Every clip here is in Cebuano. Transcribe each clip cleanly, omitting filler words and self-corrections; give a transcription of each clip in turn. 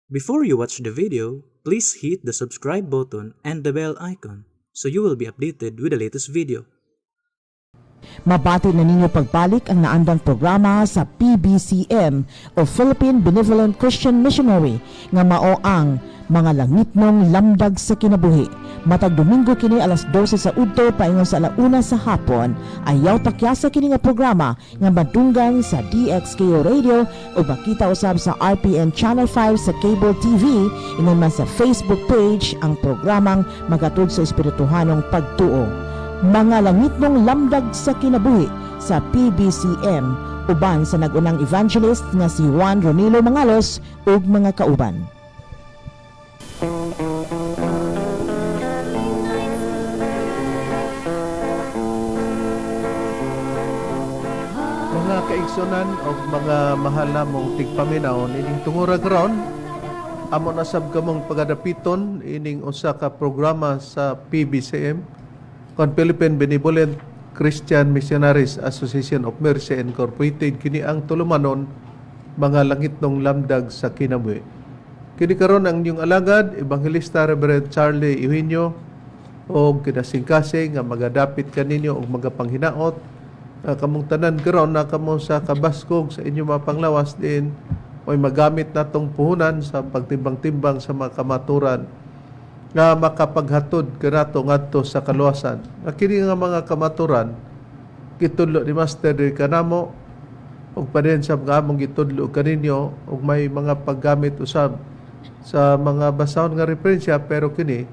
Before you watch the video, please hit the subscribe button and the bell icon so you will be updated with the latest video. Mabati na ninyo pagbalik ang naandang programa sa PBCM o Philippine Benevolent Christian Missionary nga mao ang Mga Langitnong Lamdag sa Kinabuhi. Matag Domingo kini alas 12 sa udto paingon sa alauna sa hapon. Ayaw pakyasa kini nga programa nga madunggan sa DXKO Radio o makita usab sa RPN Channel 5 sa Cable TV, ingon man sa Facebook page ang programang magatod sa espirituhanong pagtuo. Mga Langitnong Lamdag sa Kinabuhi sa PBCM uban sa nagunang evangelist nga si Juan Ronilo Mangalos ug mga kauban. Mga kaigsunan o mga mahal namong tigpaminaw, ining tungura karon amo na sab kamong pagadapiton ining usa ka programa sa PBCM kon Philippine Benevolent Christian Missionaries Association of Mercy Incorporated. Kini ang tulumanon Mga Langitnong Lamdag sa Kinabuhi. Kini karon ang inyong alagad, Evangelista Reverend Charlie Eugenio, og kinasingkasing nga magadapit kaninyo og magapanghinaot kamong tanan karon na kamo sa kabaskog sa inyong mga panglawas din oy magamit natong puhunan sa pagtimbang-timbang sa mga kamaturan nga makapaghatod kanato ngadto sa kaluwasan. Nga kini nga mga kamaturan gitudlo ni Master diri kanamo ug padayon sa mga among gitudlo kaninyo, ug may mga paggamit usab sa mga basahon nga referensya, pero kini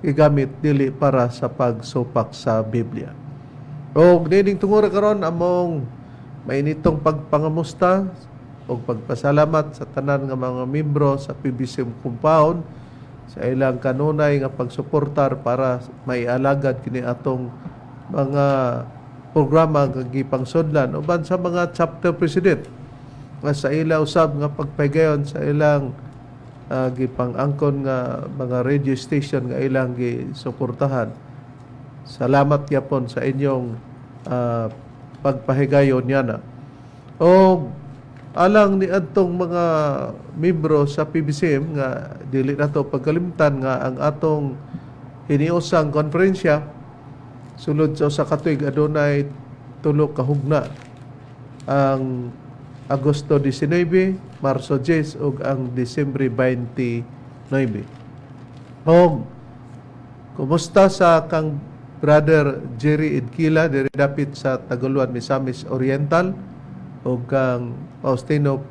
gigamit dili para sa pagsupak sa Biblia. Og nining tungura karon among mainitong pagpangamusta ug pagpasalamat sa tanan nga mga membro sa PBCM compound sa ilang kanunay nga pagsuportar para maialagad kini atong mga programa nga gipangsudlan, uban sa mga chapter president nga sa ila usab nga pagpaygayon sa ilang gipang-angkon nga mga radio station nga ilang gisuportahan. Salamat gyapon sa inyong pagpahigayon niana. O alang ni adtong mga membro sa PBCM nga dili nato pagkalimtan nga ang atong hiniusang konferensya sulod sa usa ka tuig adunay tulo ka hugna, ang Agosto 19, Marso 10 ug ang Disyembre 29. Og kumusta sa kang Brother Jerry Idkila diri dapit sa Taguluan, Misamis Oriental, ug kang Faustino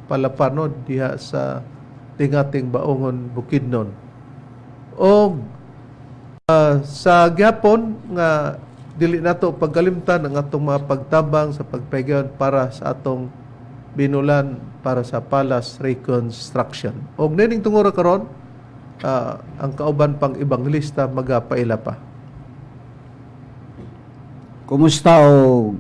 Palapano diha sa Tingating, Baungon, Bukidnon. Og sa gyapon nga dili nato pagkalimtan ang atong mga pagtabang sa pagpaygayon para sa atong binulan para sa Palace Reconstruction. Og nining tungura karon ang kauban pang ebanghelista magapaila pa. Kumusta o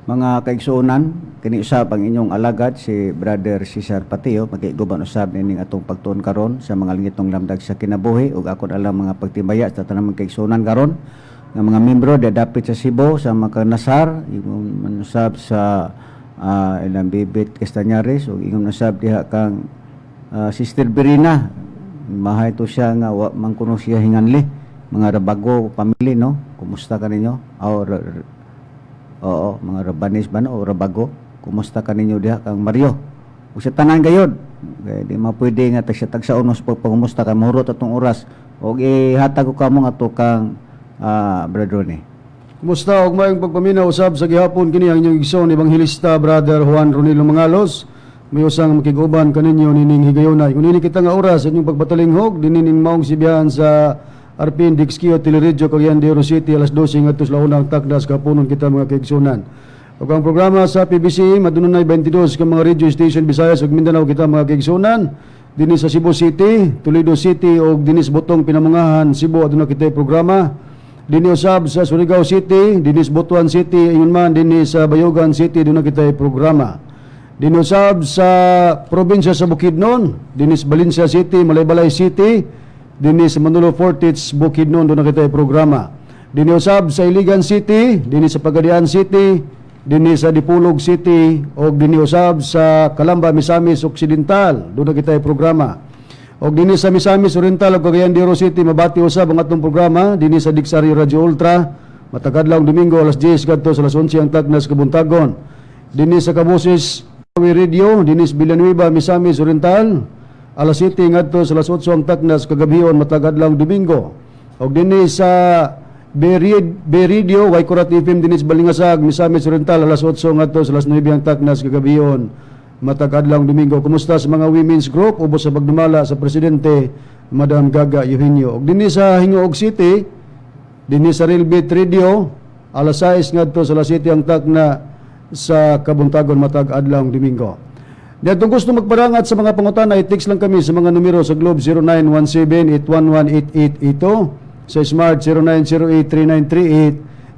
mga kaigsuonan, kini usab ang inyong alagad si Brother Cesar Patio, makiguban usab nining atong pagtuon karon sa Mga Langitong Lamdag sa Kinabuhi. Ug akon alang mga pagtimbaya sa tanang mga kaigsuonan karon nga mga membro dapit sa Cebu, sa Makanasar, ingon man usab sa ilang Bibit Castañares, ug ingon usab diha kang Sister Berina, mahay to siya nga wa man kuno siya hinganli, mga Rabago family, no? Kumusta ka ninyo? Oh, oo, mga Rabanis ba, no, o Rabago? Kumusta ka ninyo diha kang Mario ug sa tanan gayod? Kay di ma pwede nga tagsa tagsa unos pagpangumusta kay mahurot atong oras, ug ihatag ko kamo nga to kang Brother Ronnie. Kumusta og maayong pagpaminaw usab sa gihapon. Kini ang inyong igsoon, Ebanghelista Brother Juan Ronilo Mangalos. May usang makig-uban kaninyo nining higayona. Kung nini kita nga oras sa inyong pagpatalinghog dinhi ning maong sibihan sa RPN Dixkio Teleradyo, Cagayan de Oro City, alas 12 ngadto sa launang takdas kapunon kita, mga kaigsunan. Ug ang programa sa PBC madunay 22 ka mga radio station Visayas ug Mindanao kita, mga kaigsunan. Dinhi sa Cebu City, Toledo City ug dinhi sa Botong Pinamungahan, Cebu, aduna kita programa. Dinhi usab sa Surigao City, dinhi sa Butuan City, ingon man dinhi sa Bayugan City, duna kita programa. Dinhi usab sa probinsya sa Bukidnon, dinhi sa Valencia City, Malaybalay City, dinhi sa Manolo Fortich, Bukidnon, duna kita programa. Dinhi usab sa Iligan City, dinhi sa Pagadian City, Dinhi sa Dipolog City og dinhi usab sa Calamba, Misamis Occidental. Duna kitay programa. Og dinhi sa Misamis Oriental ug Cagayan de Oro City, mabati usab ang atong programa dinhi sa Dixario Radio Ultra matag adlaw Domingo, alas 10 kadto sa alas 11 ang tagna sa kabuntagon. Dinhi sa Kaboses Radio dinhi sa Villanueva, Misamis Oriental, alas 7 ngadto sa alas 8 ang takna sa kagabhion matag adlaw Domingo. Og dinhi sa Beridio, Waikurat FM dinhi sa Balingasag, Misamis Oriental, alas 8 ngadto sa alas 9 ang takna sa kagabhion matag adlaw Domingo. Kumusta sa mga women's group ubos sa pagdumala sa presidente, Madam Gaga Eugenio. Og dinhi sa Gingoog City, dinhi sa Railbit Radio, alas 6 ngadto sa alas 7 ang takna sa kabuntagon matag adlaw Domingo. Niadtong gusto magparangat sa mga pangutana, i-text lang kami sa mga numero sa Globe 0917-811-8882, sa Smart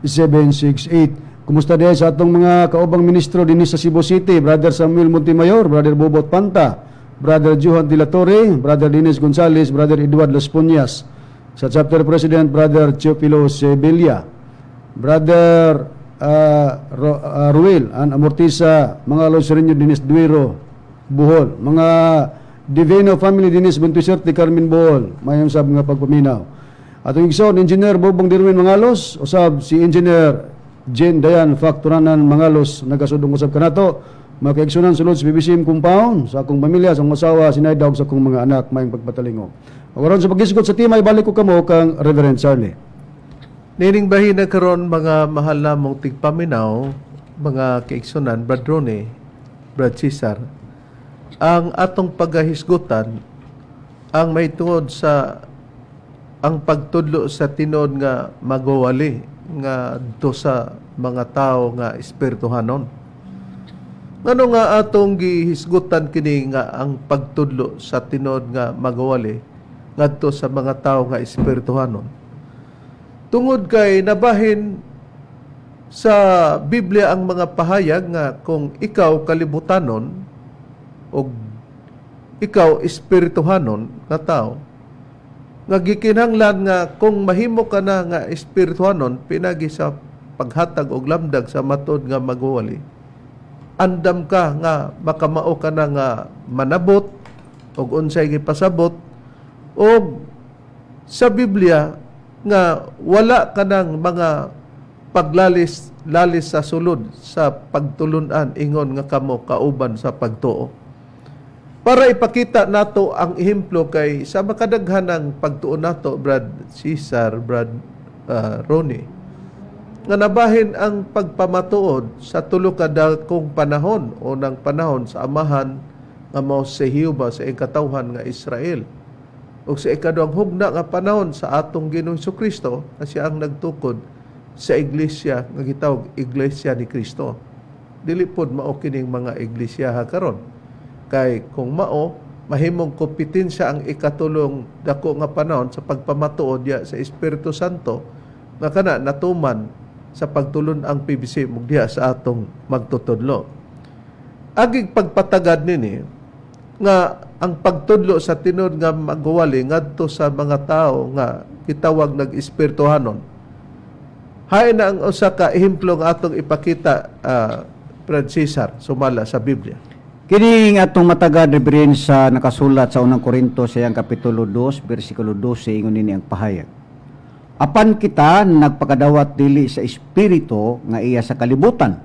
0908-3938-768. Kumusta diay sa atong mga kaubang ministro dinhi sa Cebu City, Brother Samuel Montemayor, Brother Bobot Panta, Brother Johan de la Torre, Brother Dennis Gonzales, Brother Edward Las Puñas, sa Chapter President, Brother Teofilo Sevilla, Brother Ruel An Amortisa, mga Los Dinis Duero, Bohol, mga Divino Family Dinis Buntuiserte, Carmen, Bohol, mayong sab nga pagpaminaw. Atong igsoon, Engineer Bobong Dirwin Mangalos, usab si Engineer Jane Dayan Facturanan Mangalos, nagasudong usab kanato. Mga kaigsunan sulod sa PBCM compound, sa akong pamilya, sa akong asawa, sinaydaw sa akong mga anak, mayong pagpatalingog. Ug aron sa paghisgot sa tema, ibalik ko kamo kang Reverend Charlie. Nining bahina karon, mga mahal namong tigpaminaw, mga kaigsunan, Brad Ronnie, Brad Cesar, ang atong pagahisgutan ang may tungod sa ang pagtudlo sa tinuod nga magwawali nga do sa mga tao nga espirituhanon. Ngano nga atong gihisgutan kini nga ang pagtudlo sa tinuod nga magwawali ngadto sa mga tao nga espirituhanon? Tungod kay nabahin sa Biblia ang mga pahayag nga kung ikaw kalibutanon o ikaw espirituhanon nga tao, nga gikinahanglan nga kung mahimo ka na nga espirituhanon pinagi sa paghatag og lamdag sa matod nga magwawali, andam ka nga makamao ka na nga manabot og unsay gipasabot og sa Biblia nga wala ka ng mga paglalis lalis sa sulod sa pagtulunan ingon nga kamo kauban sa pagtuo. Para ipakita nato ang ehemplo kay sa makadaghan ng pagtuo nato, Brad Cesar, Brad Ronnie, nga nabahin ang pagpamatuod sa tulo ka dakong panahon o ng panahon sa amahan nga mao si Jehova sa ikatawhan nga Israel ug sa ikaduhang hugna nga panahon sa atong Ginoong Kristo nga siya ang nagtukod sa iglesia nga gitawag Iglesia ni Kristo. Dili pod mao kining mga iglesia ha karon, kay kung mao, mahimong kompetensya ang ikatulong dako nga panahon sa pagpamatuod ya sa Espiritu Santo nga kana natuman sa pagtulon ang PBC mug diha sa atong magtutudlo. Agig pagpatagad nini nga ang pagtudlo sa tinuod nga magwali ngadto sa mga tao nga gitawag nag-espirituhanon. Hain na ang usa ka ehemplo nga atong ipakita, Brad Cesar, sumala sa Biblia. Kini nga atong matagad, Reverend, sa nakasulat sa Unang Korinto sa iyang kapitulo 2 bersikulo 12, ingon nini ang pahayag. Apan kita nagpakadawat dili sa espiritu nga iya sa kalibutan,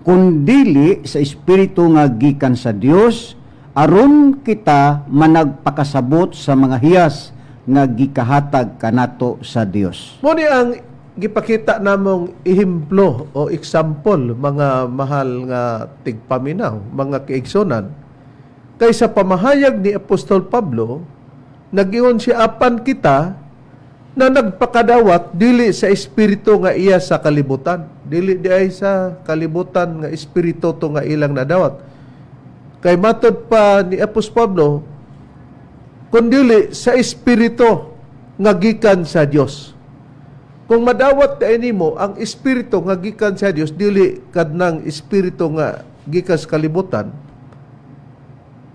kundili sa espiritu nga gikan sa Dios, aron kita managpakasabot sa mga hiyas nga gikahatag kanato sa Dios. Mo ni ang gipakita namong ehemplo o example, mga mahal nga tigpaminaw, mga kaigsunan. Kay sa pamahayag ni Apostol Pablo, nag-ingon siya, apan kita na nagpakadawat dili sa espiritu nga iya sa kalibutan. Dili di ay sa kalibutan nga espiritu to nga ilang nadawat. Kay matod pa ni Apostol Pablo, kundili sa espiritu nga gikan sa Dios. Kung madawat kay nimo ang espiritu nga gikan sa Dios, dili kadnang espiritu nga gikan sa kalibutan,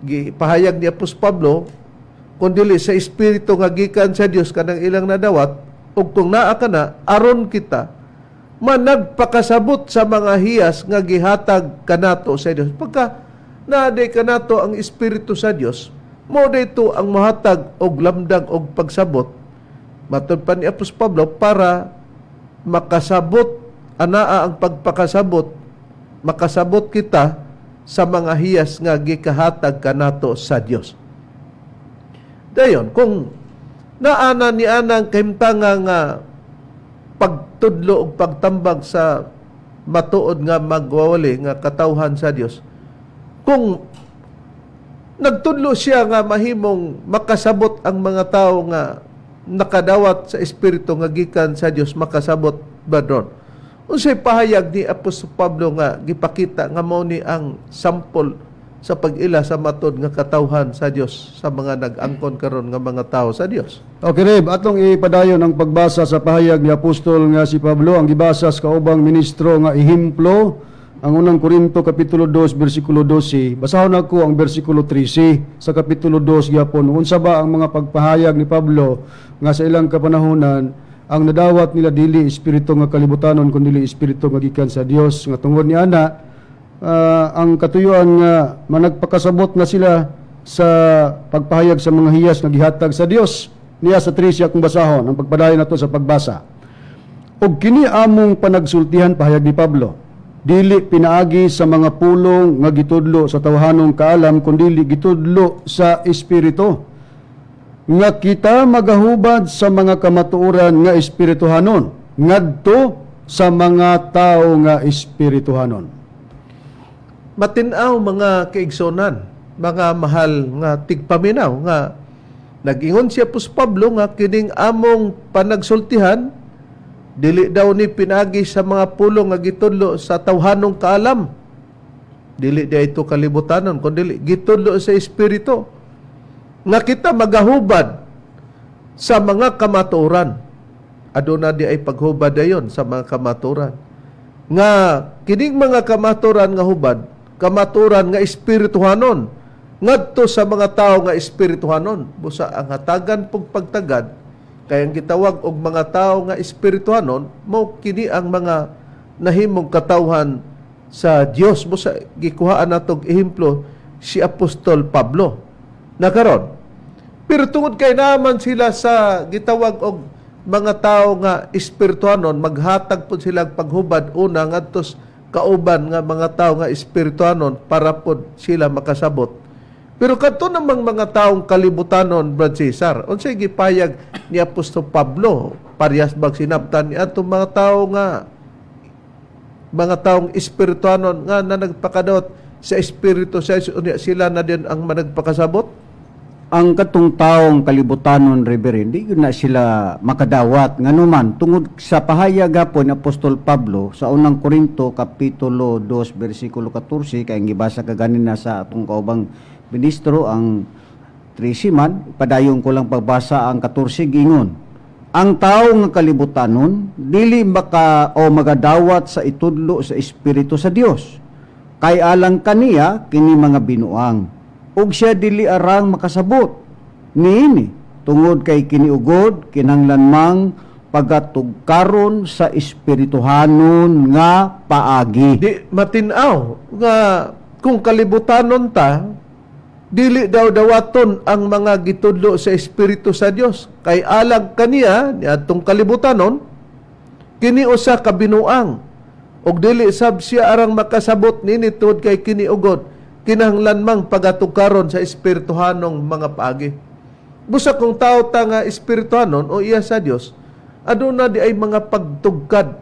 gipahayag ni Apostol Pablo, kundili sa espiritu nga gikan sa Dios kanang ilang nadawat, ug kung naa ka na, aron kita Managpakasabot sa mga hiyas nga gihatag kanato sa Dios. Pagka naaday kanato ang Espiritu sa Dios, mao dito ang mahatag og lamdag og pagsabot matod pa ni Apostol Pablo para makasabot, anaa ang pagpakasabot, makasabot kita sa mga hiyas nga gikahatag kanato sa Dios. Dayon kung naana ni anang kahimtanga nga pagtudlo og pagtambag sa matuod nga magwawali nga katawhan sa Dios, kung nagtudlo siya nga mahimong makasabot ang mga tao nga nakadawat sa espiritu nga gikan sa Dios, makasabot ba doon? Unsay pahayag ni Apostol Pablo nga gipakita nga mao ni ang sampol sa pag-ila sa matod nga katawhan sa Dios sa mga nag-angkon karon nga mga tao sa Dios? Okay, Reb, atong ipadayon ang pagbasa sa pahayag ni Apostol nga si Pablo, ang gibasa sa kaubang ministro nga ehemplo, ang Unang Korinto kapitulo 2 bersikulo 12. Basahon nako ang bersikulo 13 sa kapitulo 2 gyapon. Unsa ba ang mga pagpahayag ni Pablo nga sa ilang kapanahonan ang nadawat nila dili espiritu nga kalibutanon kundi espiritu nga gikan sa Dios, nga tungod ni ana ang katuyuan nga managpakasabot na sila sa pagpahayag sa mga hiyas nga gihatag sa Dios niya. Sa 13 akong basahon ang pagpadayon nato sa pagbasa. "Ug kini among panagsultihan," pahayag ni Pablo, "dili pinaagi sa mga pulong nga gitudlo sa tawhanong kaalam, kundi gitudlo sa espiritu, nga kita magahubad sa mga kamatuoran nga espirituhanon ngadto sa mga tao nga espirituhanon." Matinaw, mga kaigsonan, mga mahal nga tigpaminaw, nga nag-ingon si Apostol Pablo nga kining among panagsultihan dili daw ni pinagi sa mga pulong nga gitudlo sa tawhanong kaalam. Dili di ito kalibutanon, kundi gitudlo sa espiritu nga kita magahubad sa mga kamatuoran. Aduna di ay paghubad dayon sa mga kamatuoran. Nga kining mga kamatuoran nga hubad, kamatuoran nga espirituhanon ngadto sa mga tao nga espirituhanon. Busa ang hatagan pug pagtagad kay ang gitawag og mga tao nga espirituhanon mao kini ang mga nahimong katawhan sa Dios. Busa gikuhaan natog ehemplo si Apostol Pablo na karon. Pero tungod kay naman sila sa gitawag og mga tao nga espirituhanon, maghatag pud sila og paghubad una ngadto sa kauban nga mga tao nga espirituhanon para pod sila makasabot. Pero kadto namang mga taong kalibutanon, Brad Cesar, unsay gipayag ni Apostol Pablo? Parehas bag sinabtan ni atong mga tao nga mga taong espirituhanon nga na nagpakadot sa espiritu sa unya sila na din ang managpakasabot? Ang katong taong kalibutanon, Reverend, di yun na sila makadawat, nganuman tungod sa pahayag gapon ni Apostol Pablo sa Unang Korinto kapitulo 2 bersikulo 14, kay ang gibasa kaganina sa atong kaubang ministro ang 13 man, padayon ko lang pagbasa ang 14. Gingon, "Ang tao nga kalibutanon dili maka o magadawat sa itudlo sa espiritu sa Dios, kay alang kaniya kini mga binuang, ug siya dili arang makasabot niini tungod kay kiniugod kinahanglan mang pagatugkaron sa espirituhanon nga paagi." Di matinaw nga kung kalibutanon ta, dili daw dawaton ang mga gitudlo sa espiritu sa Dios kay alang kaniya niadtong kalibutanon kini usa ka binuang ug dili sab siya arang makasabot nini tungod kay kini ugod kinahanglan mang pagatugkaron sa espirituhanong mga paagi. Busa kung tao ta nga espirituhanon o iya sa Dios, aduna di ay mga pagtugkad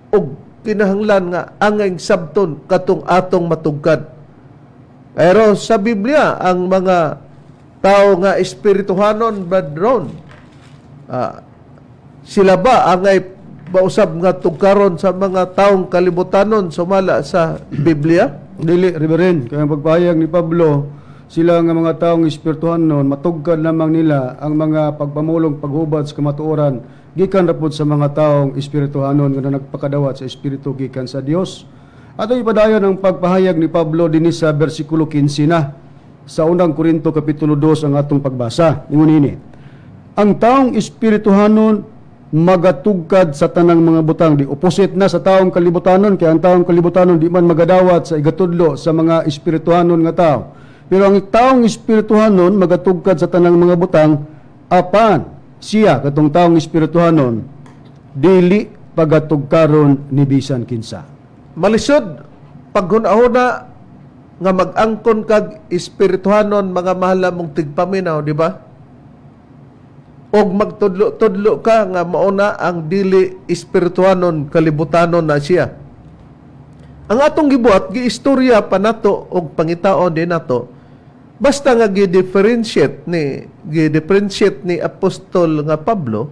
og kinahanglan nga angay sabton katong atong matugkad. Pero sa Biblia, ang mga tao nga espirituhanon, Brad Ron, sila ba angay bausab nga tugkaron sa mga taong kalibutanon sumala sa Biblia? Dili, Reverend. Kaya ang pagpahayag ni Pablo, sila nga mga taong espirituhan noon, matugkad lamang nila ang mga pagpamulong, paghubad sa kamatuoran gikan ra pod sa mga taong espirituhanon nga nagpakadawat sa espiritu gikan sa Dios. Ato ipadayon ang pagpahayag ni Pablo dinhi sa bersikulo 15 na sa Unang Korinto kapitulo 2 ang atong pagbasa. Ingon ini, "Ang taong espirituhanon Magatugkad sa tanang mga butang. Di opposite na sa taong kalibutanon, kay ang taong kalibutanon di man magadawat sa igatudlo sa mga espirituhanon nga tao. Pero ang taong espirituhanon magatugkad sa tanang mga butang, apan siya, katong taong espirituhanon, dili pagatugkaron ni bisan kinsa. Malisod paghuna-huna nga mag-angkon kag espirituhanon, mga mahal mong tigpaminaw, di ba? Og magtudlo-tudlo ka nga mauna ang dili espirituhanon, kalibutanon na siya. Ang atong gibuhat, giistorya pa nato og pangitaon din nato. Basta nga gi-differentiate ni Apostol nga Pablo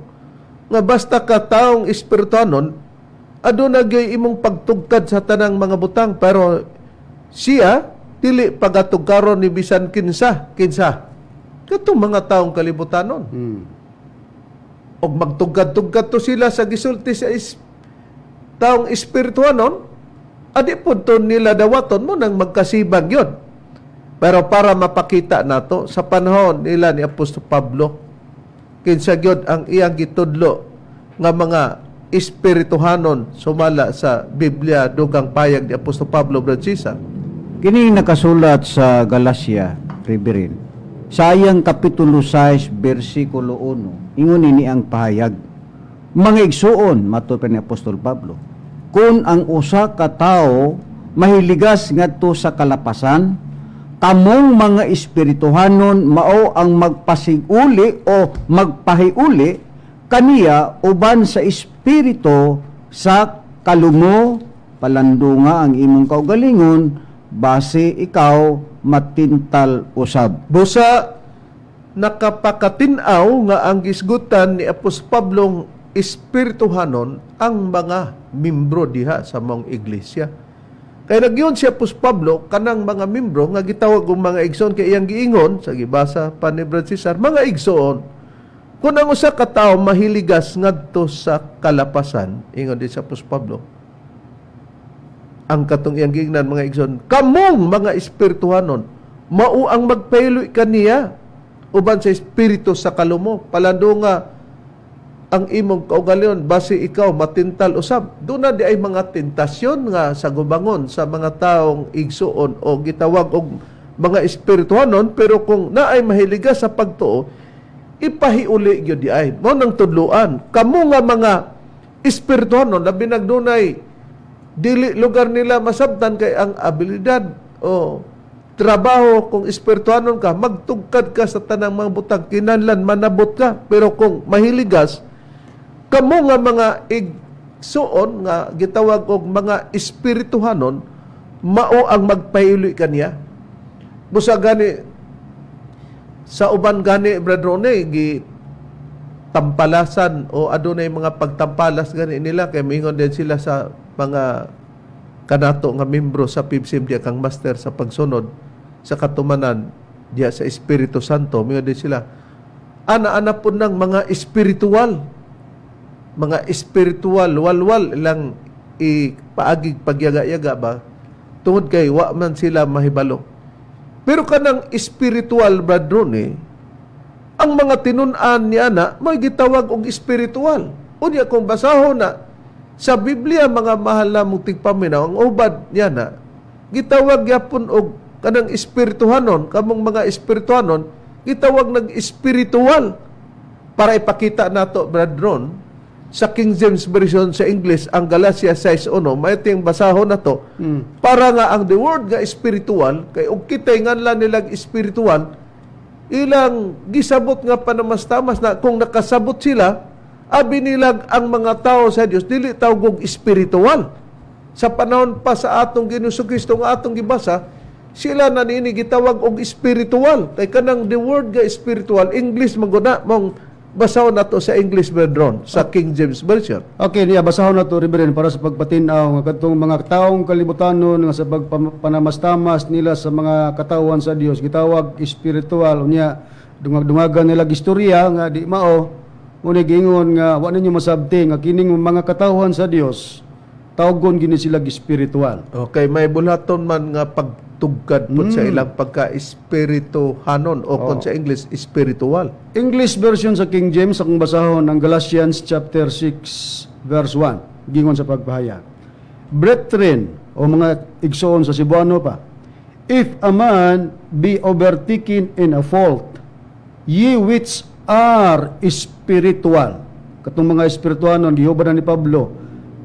nga basta ka taong espirituhanon, aduna gyud imong pagtugkad sa tanang mga butang, pero siya dili pagatugkaron ni bisan kinsa. Kinsa? Katong mga taong kalibutanon. Og magtugkad-tugkad to sila sa gisulti sa taong espirituhanon, adi pud to nila dawaton mo nang magkasibag yon. Pero para mapakita nato sa panahon nila ni Apostol Pablo, kinsa gyud ang iyang gitudlo nga mga espirituhanon sumala sa Biblia, dugang payag ni Apostol Pablo, Brad Cesar? Kini nakasulat sa Galacia, Reverend. Sa iyang Kapitulo 6, versikulo 1, ingon ini ang pahayag. "Mga igsuon," matud pa ni Apostol Pablo, "kung ang usa ka tawo mahiligas ngadto sa kalapasan, kamong mga espirituhanon mao ang magpasiguli o magpahiuli kaniya uban sa espiritu sa kalumo. Palandunga ang imong kaugalingon, base ikaw matintal usab." Busa nakapakatin-aw nga ang gisgutan ni Apostol Pablong espirituhanon ang mga membro diha sa mong iglesia. Kay nagyon si Apostol Pablo kanang mga membro nga gitawag og mga igsoon, kay iyang giingon sa gibasa pa ni Brad Cesar, "Mga igsoon, kung ang usa ka tawo mahiligas ngadto sa kalapasan," ingon din sa Apostol Pablo, ang katong iyang giingnan mga igsoon, kamong mga espirituhanon mao ang magpahiloy kaniya uban sa espiritu sa kalumo. Palandunga ang imong kaugalingon, base ikaw matintal usab. Doon na di ay mga tentasyon nga sa gubangon sa mga taong igsuon o gitawag og mga espirituhanon, pero kung naay mahiligas sa pagtuo, ipahiuli gyud di ay mo nang tudluan. Kamo nga mga espirituhanon, labi nagdunay dili lugar nila masabtan, kay ang abilidad o trabaho kung espirituhanon ka, magtugkad ka sa tanang mga butang, kinahanglan manabot ka. Pero kung mahiligas, kamo nga mga igsuon nga gitawag og mga espirituhanon mao ang magpahiuli kaniya. Busa gani sa uban gani, Brad Rone, gi tampalasan o adunay mga pagtampalas gani nila, kay moingon din sila sa mga kanato nga membro sa PIBSIM diya kang master sa pagsunod sa katumanan diya sa Espiritu Santo, moingon din sila ana-ana po ng mga espiritual walwal lang ipaagig pagyaga-yaga ba, tungod kay wa man sila mahibalo. Pero kanang spiritual, Brad Ronnie, ang mga tinun-an niya na may gitawag og spiritual. Unya kung basahon na sa Biblia, mga mahal na mong tigpaminaw, ang ubad niya na gitawag gyapon og kanang espirituhanon, kamong mga espirituhanon gitawag nag espiritual. Para ipakita nato, Brad Ron, sa King James Version sa English ang Galatia 6:1, may ting basahon na to para nga ang the word nga spiritual, kay og kitay nganlan nilang spiritual, ilang gisabot nga panamastamas na kung nakasabot sila, abi nilag ang mga tao sa Dios dili tawag og spiritual. Sa panahon pa sa atong Ginoong Kristo nga atong gibasa, sila na niini gitawag og spiritual, kay kanang the word nga spiritual, English man gud na. Mong basahon nato sa English, Bedron, sa King James Version. Okay, niya basahon na to, Reverend, para sa pagpatin-aw nga kadtong mga taong kalibutanon nga sa pagpanamas-tamas nila sa mga katawhan sa Dios gitawag espiritual, unya dungag-dungagan nila istorya nga di mao. Ngunit giingon nga wa ninyo masabti nga kining mga katawhan sa Dios Tawgon gini sila spiritual. Okay, may bulaton man nga pagtugkad pud sa ilang pagka-espirituhanon o kung sa English, spiritual. English version sa King James akong basahon ang Galatians chapter 6 verse 1, gingon sa pagpahayag. "Brethren," o mga igsoon sa Cebuano pa, "if a man be overtaken in a fault, ye which are spiritual," katong mga espirituanon gihubad na ni Pablo,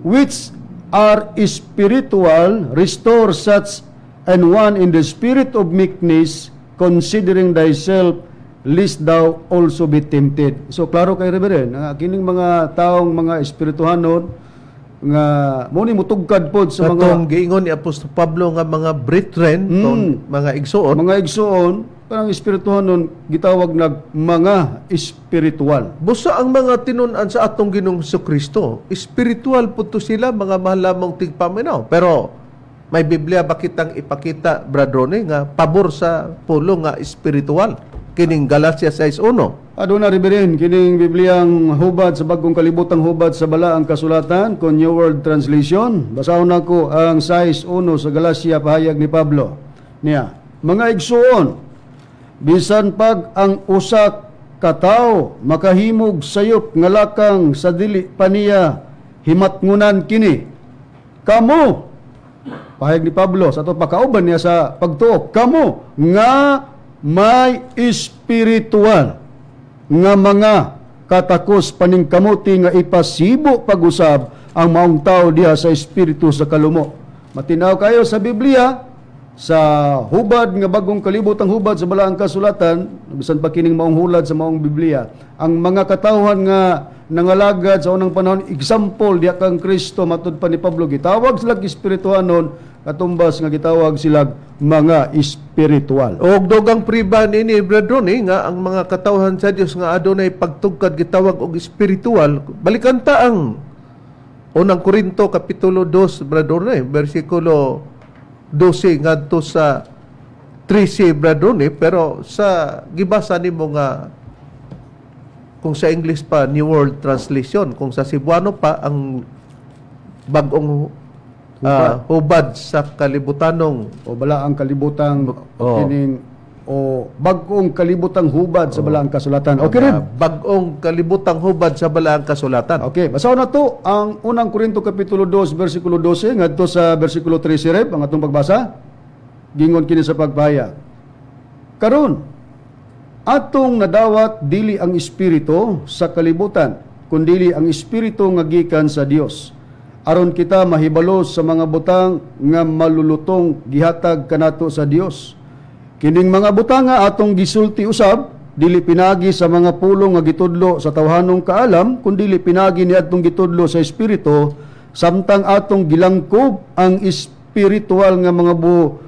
"which are spiritual, restore such an one in the spirit of meekness, considering thyself, lest thou also be tempted." So klaro kay, Reverend, nga kining mga taong mga espirituhanon nga mo ni mutugkad pod sa mga Katong giingon ni Apostol Pablo nga mga brethren, kung mga igsoon, mga igsoon, kanang espirituhanon gitawag nag mga espiritual. Busa ang mga tinun-an sa atong Ginoong Kristo, spiritual po to sila, mga mahal lamang tigpaminaw. Pero may Biblia ba kitang ipakita, Brad Ronnie, nga pabor sa pulo nga spiritual? Kining Galatia 6:1. Aduna, Reverend, kining Bibliang hubad sa Bagong Kalibutang Hubad sa Balaang Kasulatan, kon New World Translation. Basahon nako ang 6:1 sa Galacia, pahayag ni Pablo. Niya, "Mga igsuon, bisan pag ang usa ka tawo makahimog sayop nga lakang sa dili pa niya himatngunan kini, kamo," pahayag ni Pablo sa ato pakauban niya sa pagtuo, "kamo nga may espiritual nga mga katakos paningkamuti nga ipasibo pag-usab ang maong tao diha sa espiritu sa kalumo." Matinaw kayo sa Biblia sa hubad nga Bagong Kalibutang Hubad sa Balaang Kasulatan, bisan pa kining maong hulad sa maong Biblia, ang mga katawhan nga nangalagad sa unang panahon, example diha kang Kristo, matud pa ni Pablo, gitawag sila espirituhanon, katumbas nga gitawag sila mga espiritual. Og dugang priba nini, Brad Ronnie, nga ang mga katawhan sa Dios nga adunay pagtugkad gitawag og espiritual. Balikan ta ang Unang Korinto kapitulo 2, Brad Ronnie, bersikulo 12 ngadto sa 13, Brad Ronnie, pero sa gibasa nimo nga kung sa English pa, New World Translation, kung sa Cebuano pa, ang Bagong Hubad sa Kalibutanong o Balaang Kalibutang kining o Bagong Kalibutang Hubad sa Balaang Kasulatan. Okay rin. Bagong Kalibutang Hubad sa Balaang Kasulatan. Okay, basahon na to ang Unang Korinto kapitulo 2 bersikulo 12 ngadto sa bersikulo 13, Reb, ang atong pagbasa. Gingon kini sa pagpahayag. "Karon, atong nadawat dili ang espiritu sa kalibutan, kundili ang espiritu nga gikan sa Dios, aron kita mahibalo sa mga butang nga malulutong gihatag kanato sa Dios. Kining mga butang nga atong gisulti usab dili pinagi sa mga pulong nga gitudlo sa tawhanong kaalam, kundili pinagi niadtong gitudlo sa espiritu, samtang atong gilangkob ang espiritual nga mga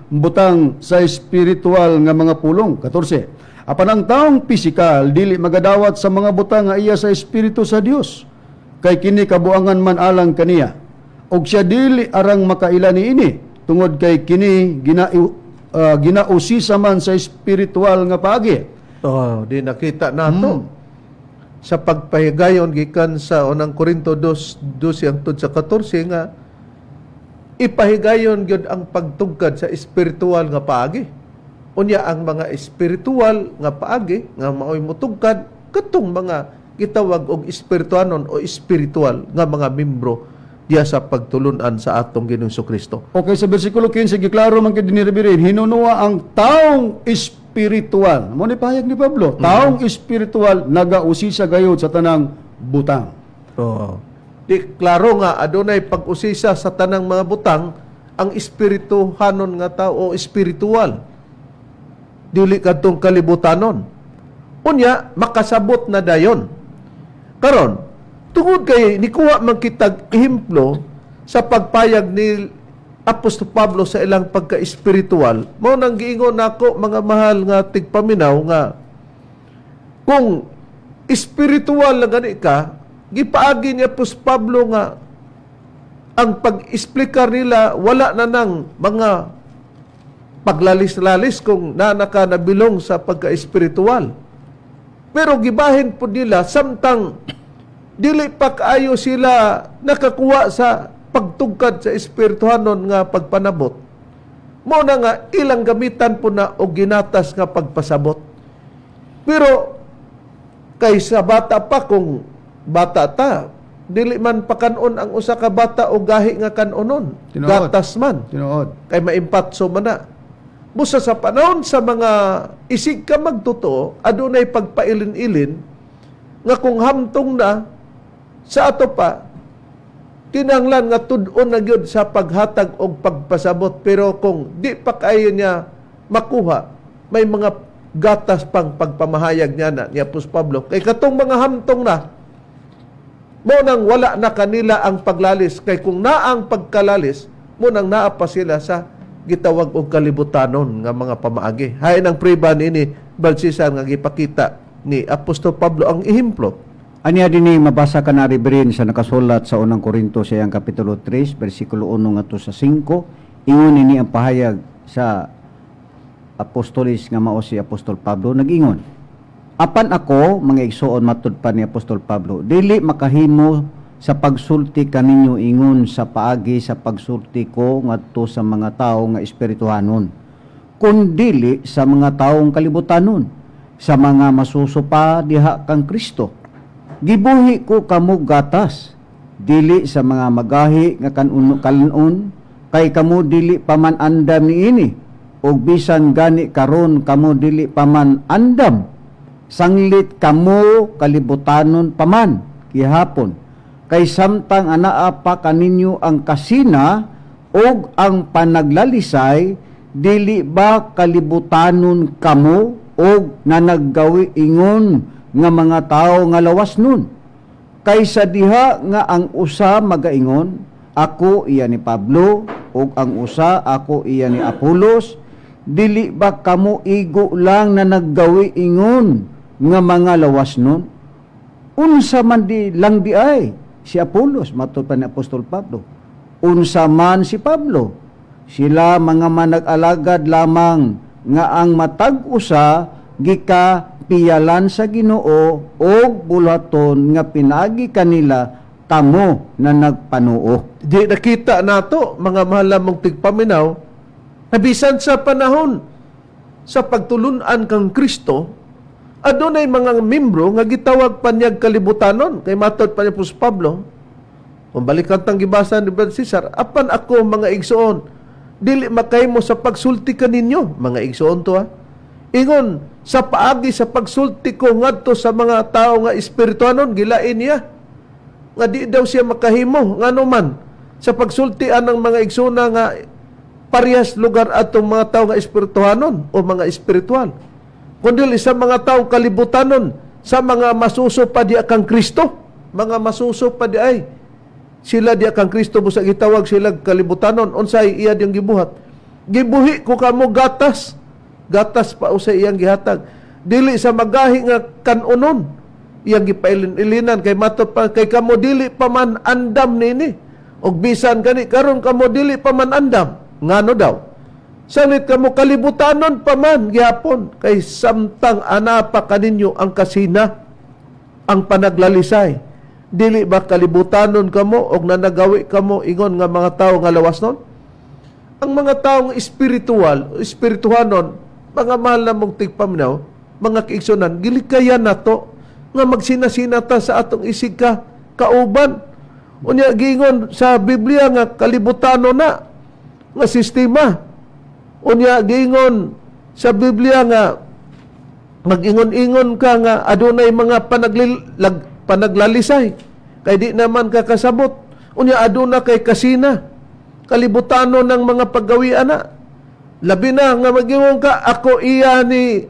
butang sa espiritual nga mga pulong." 14. "Apan ang taong pisikal dili magadawat sa mga butang nga iya sa espiritu sa Dios, kay kini kabuangan man alang kaniya. Ug siya dili arang makaila niini tungod kay kini ginausisa man sa espiritual nga paagi." Oh, di nakita nato sa pagpahigayon gikan sa Unang Korinto 2:12 hangtod sa 14 nga ipahigayon gyud ang pagtugkad sa espiritual nga paagi. Unya ang mga espiritual nga paagi nga maoy mutugkad katong mga gitawag og espirituanon o espiritual nga mga membro diya sa pagtulunan sa atong Ginoong Kristo. Okay, sa bersikulo 15, giklaro man kay dinhi, Reverend, hinunua ang taong espiritual. Mo ni pahayag ni Pablo, taong espiritual nagausisa gayud sa tanang butang. Oo. Di klaro nga adunay pag-usisa sa tanang mga butang ang espirituhanon nga tao o espiritual. Dili kadtong kalibutanon. Unya makasabot na dayon. Karon, tungod kay nikuha man kitag ehemplo sa pagpayag ni Apostol Pablo sa ilang pagka-espiritual, mao nang giingon nako, mga mahal nga tigpaminaw, nga kung espiritual lang gani ka, gipaagi ni Apostol Pablo nga ang pag-explicar nila wala na nang mga paglalis-lalis kung nana ka nabilong sa pagka-espiritual. Pero gibahin po nila samtang dili pa kaayo sila nakakuha sa pagtugkad sa espirituhanon nga pagpanabot. Mo na nga ilang gamitan po na og ginatas nga pagpasabot. Pero kay sa bata pa, kung bata ta, dili man pakanon ang usa ka bata og gahi nga kanonon. Tinuod. Gatas man Tinuod. Kay maimpatso man na. Busa sa panahon sa mga isig ka magtotoo, adunay pagpailin-ilin nga kung hamtong na sa ato pa, kinahanglan nga tud-on na gyud sa paghatag og pagpasabot. Pero kung di pa kaayo niya makuha, may mga gatas pang pagpamahayag niya na ni Apostol Pablo kay katong mga hamtong na mo nang wala na kanila ang paglalis, kay kung naa ang pagkalalis, mo nang naa pa sila sa gitawag og kalibutanon nga mga pamaagi. Hain ang priba niini, Balsisan, nga gipakita ni Apostol Pablo ang ehemplo. Anya dinhi mabasa ka na, Reverend, sa nakasulat sa Unang Korinto sa iyang kapitulo 3 bersikulo 1 ngadto sa 5. Ingon ini ang pahayag sa apostolis nga mao si Apostol Pablo, nag-ingon: "Apan ako, mga igsoon," matud pa ni Apostol Pablo, "dili makahimo sa pagsulti kaninyo ingon sa paagi sa pagsulti ko ngadto sa mga tawo nga espirituhanon, kun dili sa mga taong kalibutanon, sa mga masusupa diha kang Kristo. Gibuhi ko kamo gatas, dili sa mga magahi nga kanuno kanon, kay kamo dili pa man andam niini, ug bisan gani karon kamo dili pa man andam, sanglit kamo kalibutanon pa man gihapon. Kay samtang anaa pa kaninyo ang kasina ug ang panaglalisay, dili ba kalibutanon kamo og nanaggawi ingon nga mga tawo nga lawas nun? Kaysa diha nga ang usa magaingon, 'Ako iya ni Pablo,' ug ang usa, 'Ako iya ni Apolos,' dili ba kamo igo lang na naggawi ingon nga mga lawas nun? Unsa man di lang di ay si Apolos?" matud pa ni Apostol Pablo. "Unsa man si Pablo? Sila mga manag-alagad lamang nga ang matag usa gika piyalan sa Ginoo og buluhaton nga pinaagi kanila kamo na nagpanuo." Di nakita nato, mga mahal namong tigpaminaw, na bisan sa panahon sa pagtulunan kang Kristo, adunay mga membro nga gitawag panyag kalibutanon, kay matod pa ni Apostol Pablo. Kung balikan tang gibasa ni Brother Cesar, "Apan ako, mga igsoon, dili makahimo sa pagsulti kaninyo," mga igsoon to ha, "ingon sa paagi sa pagsulti ko ngadto sa mga tao nga espirituanon." Gilain niya nga di daw siya makahimo, ngano man sa pagsultian ng mga igsuna nga parehas lugar atong mga tao nga espirituhanon o mga espiritual, kundi sa mga tao kalibutanon, sa mga masuso pa di kang Kristo. Mga masuso pa di ay sila di kang Kristo, busa gitawag sila kalibutanon. Unsay iya diyang gibuhat? "Gibuhi ko kamo gatas." Gatas pa usay iyang gihatag, dili sa magahi nga kanunon. Iyang gipailin-ilinan kay mato pa kay kamo dili pa man andam nini, ug bisan gani karon kamo dili pa man andam. Ngano daw? Sanglit kamo kalibutanon pa man gihapon, kay samtang ana pa kaninyo ang kasina, ang panaglalisay, dili ba kalibutanon kamo og nanagawi kamo ingon nga mga tawo nga lawas nun? Ang mga taong espiritual, espirituhanon, mga mahal na mong tigpaminaw, mga kaigsunan, gilikayan nato nga magsinasina ta sa atong isig ka kauban. Unya giingon sa Biblia nga kalibutano na nga sistema. Unya giingon sa Biblia nga mag-ingon-ingon ka nga adunay mga panaglalisay kay di naman ka kasabot. Unya aduna kay kasina, kalibutano ng mga paggawian na. Labi na nga mag-ingon ka, "Ako iya ni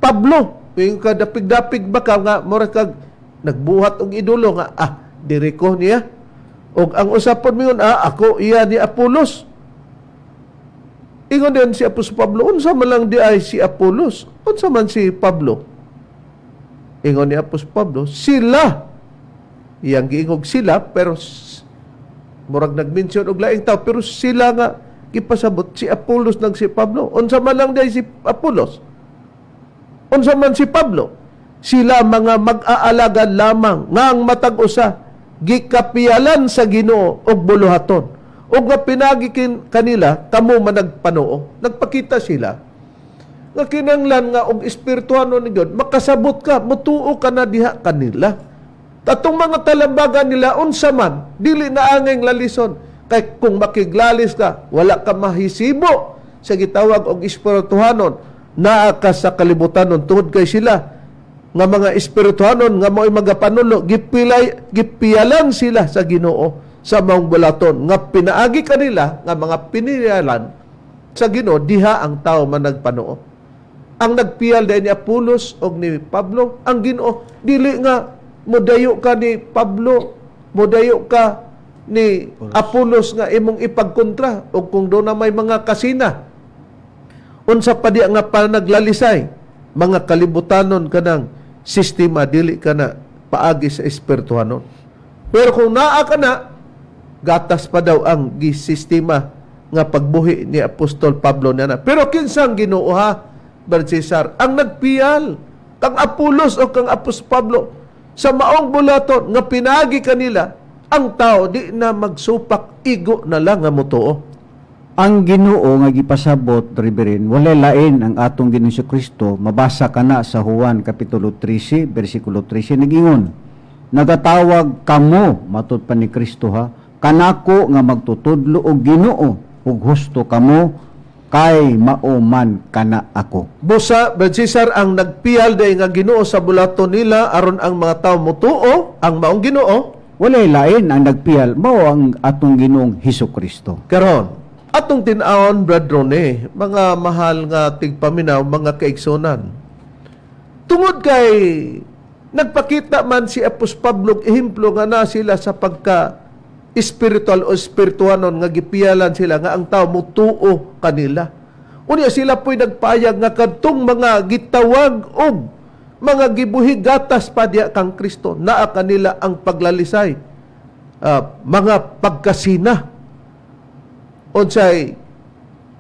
Pablo." Ingon ka, dapig-dapig ba ka nga mura kag nagbuhat og idolo nga, "Ah, diri ko niya." Og ang usapon mingon, "Ah, ako iya ni Apolos." Ingon din si Apostol Pablo, "Unsa man lang di ay si Apolos? Unsa man si Pablo?" Ingon ni Apostol Pablo, sila, iyang giingog sila, pero murag nag-mention og laing tao, pero sila nga gipasabot si Apolos nang si Pablo. Unsa man lang di ay si Apolos? Unsa man si Pablo? Sila mga mag-aalagad lamang nga ang matag usa Gikapiyalan sa Ginoo og buluhaton ug nga pinagi kanila kamo managpanuo. Nagpakita sila nga kinanglan nga og espirituhanon ni God, makasabot ka, mutuo ka na diha kanila. Katong mga talambagan nila, unsa man, dili na angay lalison kay kung makiglalis ka, wala ka mahisibo sa gitawag og espirituhanon. Naa ka sa kalibutanon tungod kay sila nga mga espirituhanon nga mo'y magapanulo, gipiyalan sila sa Ginoo sa maong bulaton nga pinaagi kanila nga mga piniyalan sa Ginoo, diha ang tao managpanuo. Ang nagpiyal dahil ni Apolos o ni Pablo ang Ginoo. Dili nga modayo ka ni Pablo, modayo ka ni Apolos nga imong ipagkontra o kung doon na may mga kasina, unsa pa di nga panaglalisay, mga kalibutanon kanang sistema, dili ka na paagi sa espirituhanon. Pero kung naa ka na, gatas pa daw ang gisistema nga pagbuhi ni Apostol Pablo niya na. Pero kinsang Ginoo ha, Brad Cesar, ang nagpiyal kang Apolos o kang Apostol Pablo sa maong bulaton nga pinagi kanila, ang tao di na magsupak, igo na lang nga mutuo? Ang Ginoo nga gipasabot, Reverend, wala lain ang atong Ginoong Kristo. Mabasa kana sa Juan kapitulo 13 bersikulo 13. Nagingon, "Nagatawag kamo," matud pa ni Kristo ha, "kanako nga magtutudlo og Ginoo ug husto kamo kay mao man kana ako." Busa, Brad Cesar, ang nagpiyal day nga Ginoo sa bulaton nila aron ang mga tao mutuo ang maong Ginoo. Walay lain ang nagpiyal, mao ang atong Ginoong Hesus Kristo. Karon, atong tin-awon, Brad Rone, mga mahal nga tigpaminaw, mga kaigsunan. Tungod kay nagpakita man si Apos Pablo og ehemplo nga na sila sa pagka spiritual o espirituanon nga gipiyalan sila nga ang tao mutuo kanila. Unya sila po'y nagpayag nga kadtong mga gitawag og mga gibuhi gatas pa diya kang Kristo, naa kanila ang paglalisay, mga pagkasina. Unsay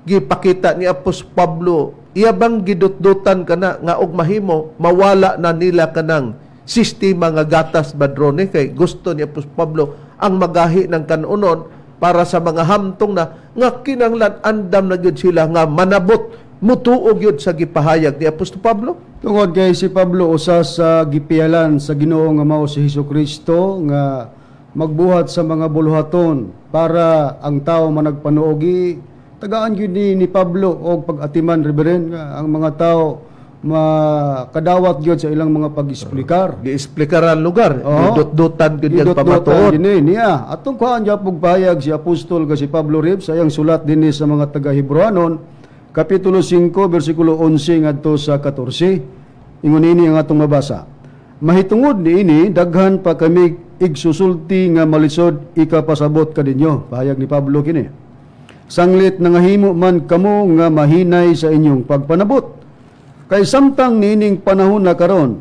gipakita ni Apos Pablo? Iya bang gidutdutan kana nga og mahimo mawala na nila kanang sistema nga gatas, badrone? Kay gusto ni Apos Pablo ang magahi ng kanunon para sa mga hamtong na nga kinanglan andam na gyud sila nga manabot, mutuo gyud sa gipahayag ni Apostol Pablo. Tungod kay si Pablo usa sa gipiyalan sa Ginoo nga mao si Hesus Kristo nga magbuhat sa mga buluhaton para ang tao managpanuogi, tagaan gyud ni Pablo og pag-atiman, Reverend, nga ang mga tao makadawat gyud sa ilang mga pag-eksplikar. Giesplikaran lugar. Oo. Gidutdutan gyud yang Gidutdutan pamatuod. Gini niya. Atong kuhaan gyapong pahayag si Apostol nga si Pablo Rib sa iyang sulat dinhi sa mga taga-Hebrewanon, kapitulo 5 bersikulo 11 ngadto sa 14. Ingon ini ang atong mabasa. "Mahitungod niini daghan pa kami igsusulti nga malisod ikapasabot kaninyo." Pahayag ni Pablo kini. "Sanglit nangahimo man kamo nga mahinay sa inyong pagpanabot. Kay samtang niining panahon na karon,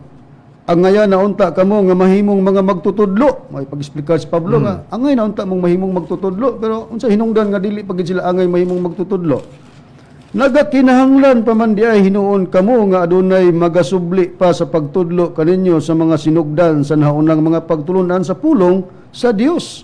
angaya na unta kamo nga mahimong mga magtutudlo." May pag-explicar si Pablo nga angay na unta mong mahimong magtutudlo, pero unsa hinungdan nga dili pa gid sila angay mahimong magtutudlo? "Nagakinahanglan pa man diay hinuon kamo nga adunay magasubli pa sa pagtudlo kaninyo sa mga sinugdan sa naunang mga pagtulunan sa pulong sa Dios.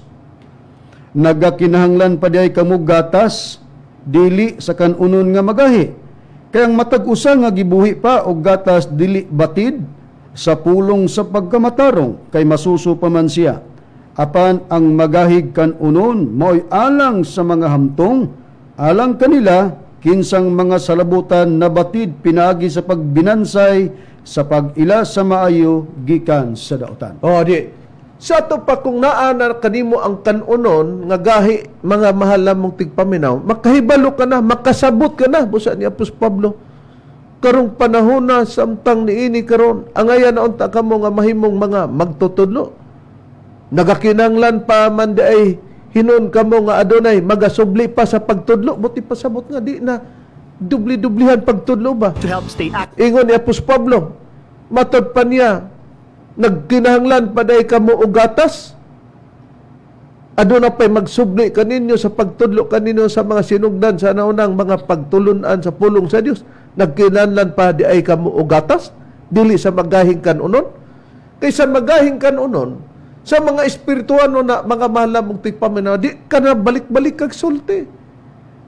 Nagakinahanglan pa diay kamo gatas, dili sa kanunon nga magahi. Kay ang matag usa nga gibuhi pa og gatas dili batid sa pulong sa pagkamatarong kay masuso pa man siya. Apan ang magahig kanunon mao'y alang sa mga hamtong, alang kanila kinsang mga salabutan nabatid pinaagi sa pagbinansay sa pag-ila sa maayo gikan sa dautan." Oh, di. Sa ato pa kung naa na kanimo ang kanunon nga gahi, mga mahal lamong tigpaminaw, makahibalo ka na, makasabot ka na, busa ni Apos Pablo. Karong panahon na samtang niini karon, angaya na unta kamo nga mahimong mga magtutudlo. Nagakinanglan pa man di ay hinon kamo nga adunay magasubli pa sa pagtudlo, buti pasabot nga di na dubli-dublihan pagtudlo ba? To help stay active. Ingon ni Apos Pablo, matod pa niya, nagkinahanglan pa day kamo og gatas. Aduna pa'y magsubli kaninyo sa pagtudlo kaninyo sa mga sinugdan sa naunang mga pagtulunan sa pulong sa Dios. Nagkinahanglan pa di ay kamo og gatas, dili sa magahing kanunon. Kaysa magahing kanunon, Sa mga espirituano na, mga mahal mong tigpaminaw, di ka na balik-balik kag sulti.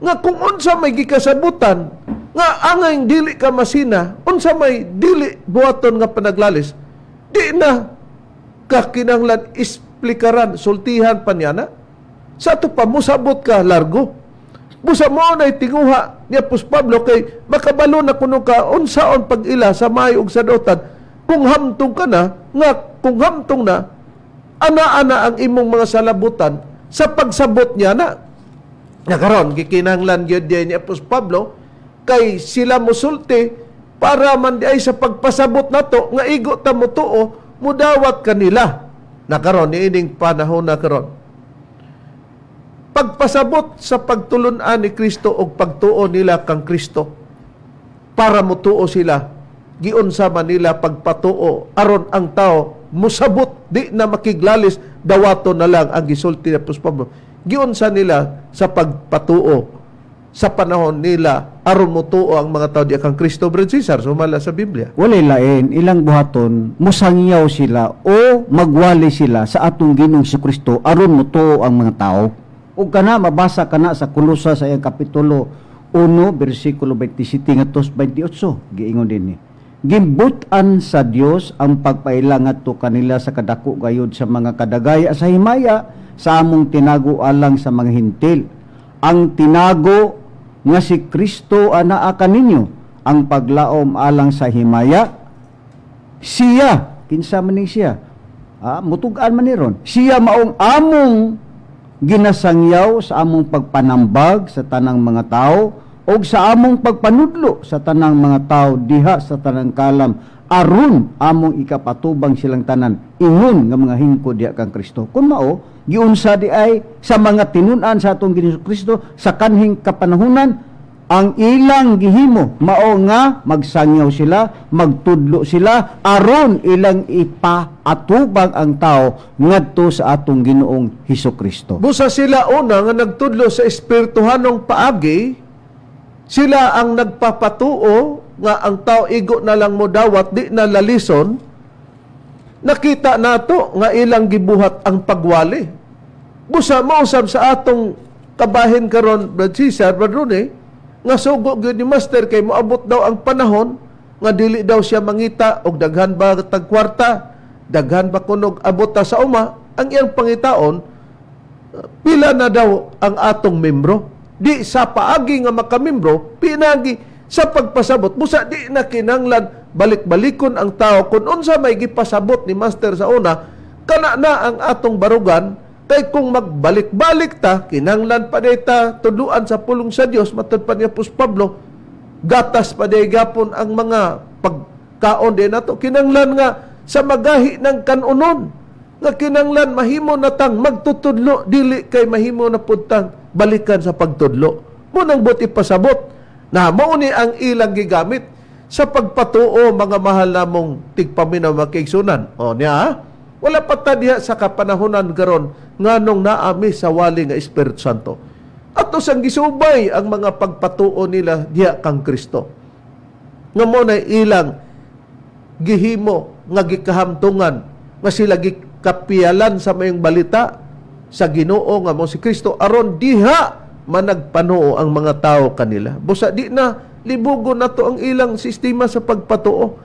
Nga kung unsa may gikasabutan, nga angay dili ka masina, unsa may dili buhaton nga panaglalis, di na ka kinahanglan isplikaran, sultihan pa niya na. Sa ato pa, musabot ka largo. Busa mo na tinguha ni Apos Pablo kay makabalo na kuno ka unsaon pag-ila sa maayo ug sa dautan kung hamtong ka na nga kung hamtong na ana-ana ang imong mga salabutan sa pagsabot niya na. Nga karon gikinahanglan gyud diay ni Apos Pablo kay sila musulti para man diay sa pagpasabot nato nga igo ta motuo, mudawat kanila. Na karon, niining panahon na karon, pagpasabot sa pagtulun-an ni Kristo og pagtuo nila kang Kristo para mutuo sila, giunsa man nila pagpatuo aron ang tao musabot, di na makiglalis, dawato na lang ang gisulti ni Apostol Pablo. Giunsa nila sa pagpatuo sa panahon nila aron mutuo ang mga tao di kang Kristo, Brad Cesar, sumala sa Biblia? Walay lain, ilang buhaton, musangyaw sila o magwali sila sa atong Ginoong Kristo aron mutuo ang mga tao. Ug kana mabasa kana sa Kolosa sa iyang kapitulo 1 bersikulo 27 ngadto 28, giingon dinhi. Gimbut-an sa Dios ang pagpaila ngadto kanila sa kadako gayud sa mga kadagaya sa himaya sa among tinago alang sa mga Hentil. Ang tinago nga si Kristo anaa kaninyo, ang paglaom alang sa himaya. Siya, kinsa man ni siya? Mutug-an man ni ron. Siya maong among ginasangyaw sa among pagpanambag sa tanang mga tao o sa among pagpanudlo sa tanang mga tao diha sa tanang kalam aron among ikapatubang silang tanan ingon nga mga hingko diha kang Kristo. Kung mao, giunsa di ay sa mga tinun-an sa atong Ginoong Kristo sa kanhing kapanahunan, ang ilang gihimo mao nga magsangyaw sila, magtudlo sila aron ilang ipaatubang ang tao ngadto sa atong Ginoong Hesus Kristo. Busa sila una nga nagtudlo sa espirituhanong paagi, sila ang nagpapatuo nga ang tao igo na lang mo dawat, di na lalison. Nakita nato nga ilang gibuhat ang pagwali. Busa mausab sa atong kabahin karon, Brad Cesar, Brad Rune, nga sugo gyud ni Master kay moabot daw ang panahon nga dili daw siya mangita og daghan ba tag kwarta, daghan ba kunog abot ta sa uma, ang iyang pangitaon pila na daw ang atong membro. Di sa paagi nga makamembro, pinagi sa pagpasabot. Busa di na kinanglan balik-balikon ang tao kung unsa may gipasabot ni Master sa una, kana na ang atong barugan kay kung magbalik-balik ta, kinanglan pa day ta tudluan sa pulong sa Dios matud pa ni Apostol Pablo, gatas pa day gapon ang mga pagkaon din nato, kinanglan nga sa magahi ng kanunon nga kinanglan mahimo na tang magtutudlo, dili kay mahimo na pud tang balikan sa pagtudlo mo nang buti pasabot na mao ni ang ilang gigamit sa pagpatuo, mga mahal namong tigpaminaw, makiigsunan. O niya ha? Wala pa ta diha sa kapanahonan karon nganong naami sa wali nga Espiritu Santo. Ato sang gisubay ang mga pagpatuo nila diha kang Kristo nga mo na ilang gihimo nga gikahamtungan nga sila gikapiyalan sa mayong balita sa Ginoo nga mo si Kristo aron diha managpanuo ang mga tao kanila. Busa di na libugo nato ang ilang sistema sa pagpatuo.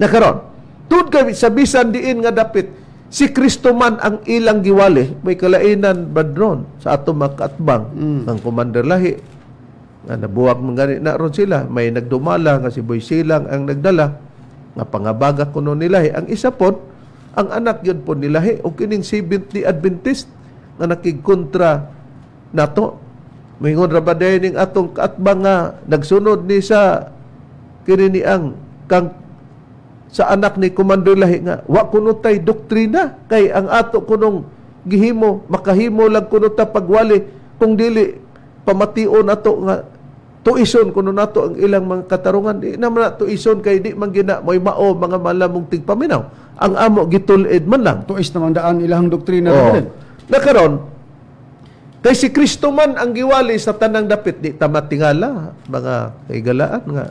Na karon, tud kay sa bisan diin nga dapit si Kristo man ang ilang giwali, may kalainan badron sa ato makaatbang ang Commander Lahi nga nabuwag man gani na ron sila, may nagdumala nga si Boy Silang ang nagdala nga pangabaga kuno ni Lahi. Ang isa pod, ang anak yun po ni Lahi o kining Seventh Day Adventist nga nakigkontra nato. Moingon ra ba dayon ning atong kaatbang nga nagsunod ni sa kini ni ang kang sa anak ni Commander Lahi nga wa kuno tay doktrina kay ang ato kunong gihimo, makahimo lang kuno ta pagwali kung dili pamation nato nga tuison kuno nato ang ilang mga katarungan. Di naman na tuison kay di man gina mo'y mao, mga malamong tigpaminaw, ang amo gitulid man lang. Tuis naman daan ilahang doktrina. Oo. Reverend. Na karon kay si Kristo man ang giwali sa tanang dapit, di ta matingala, mga kaigalaan, nga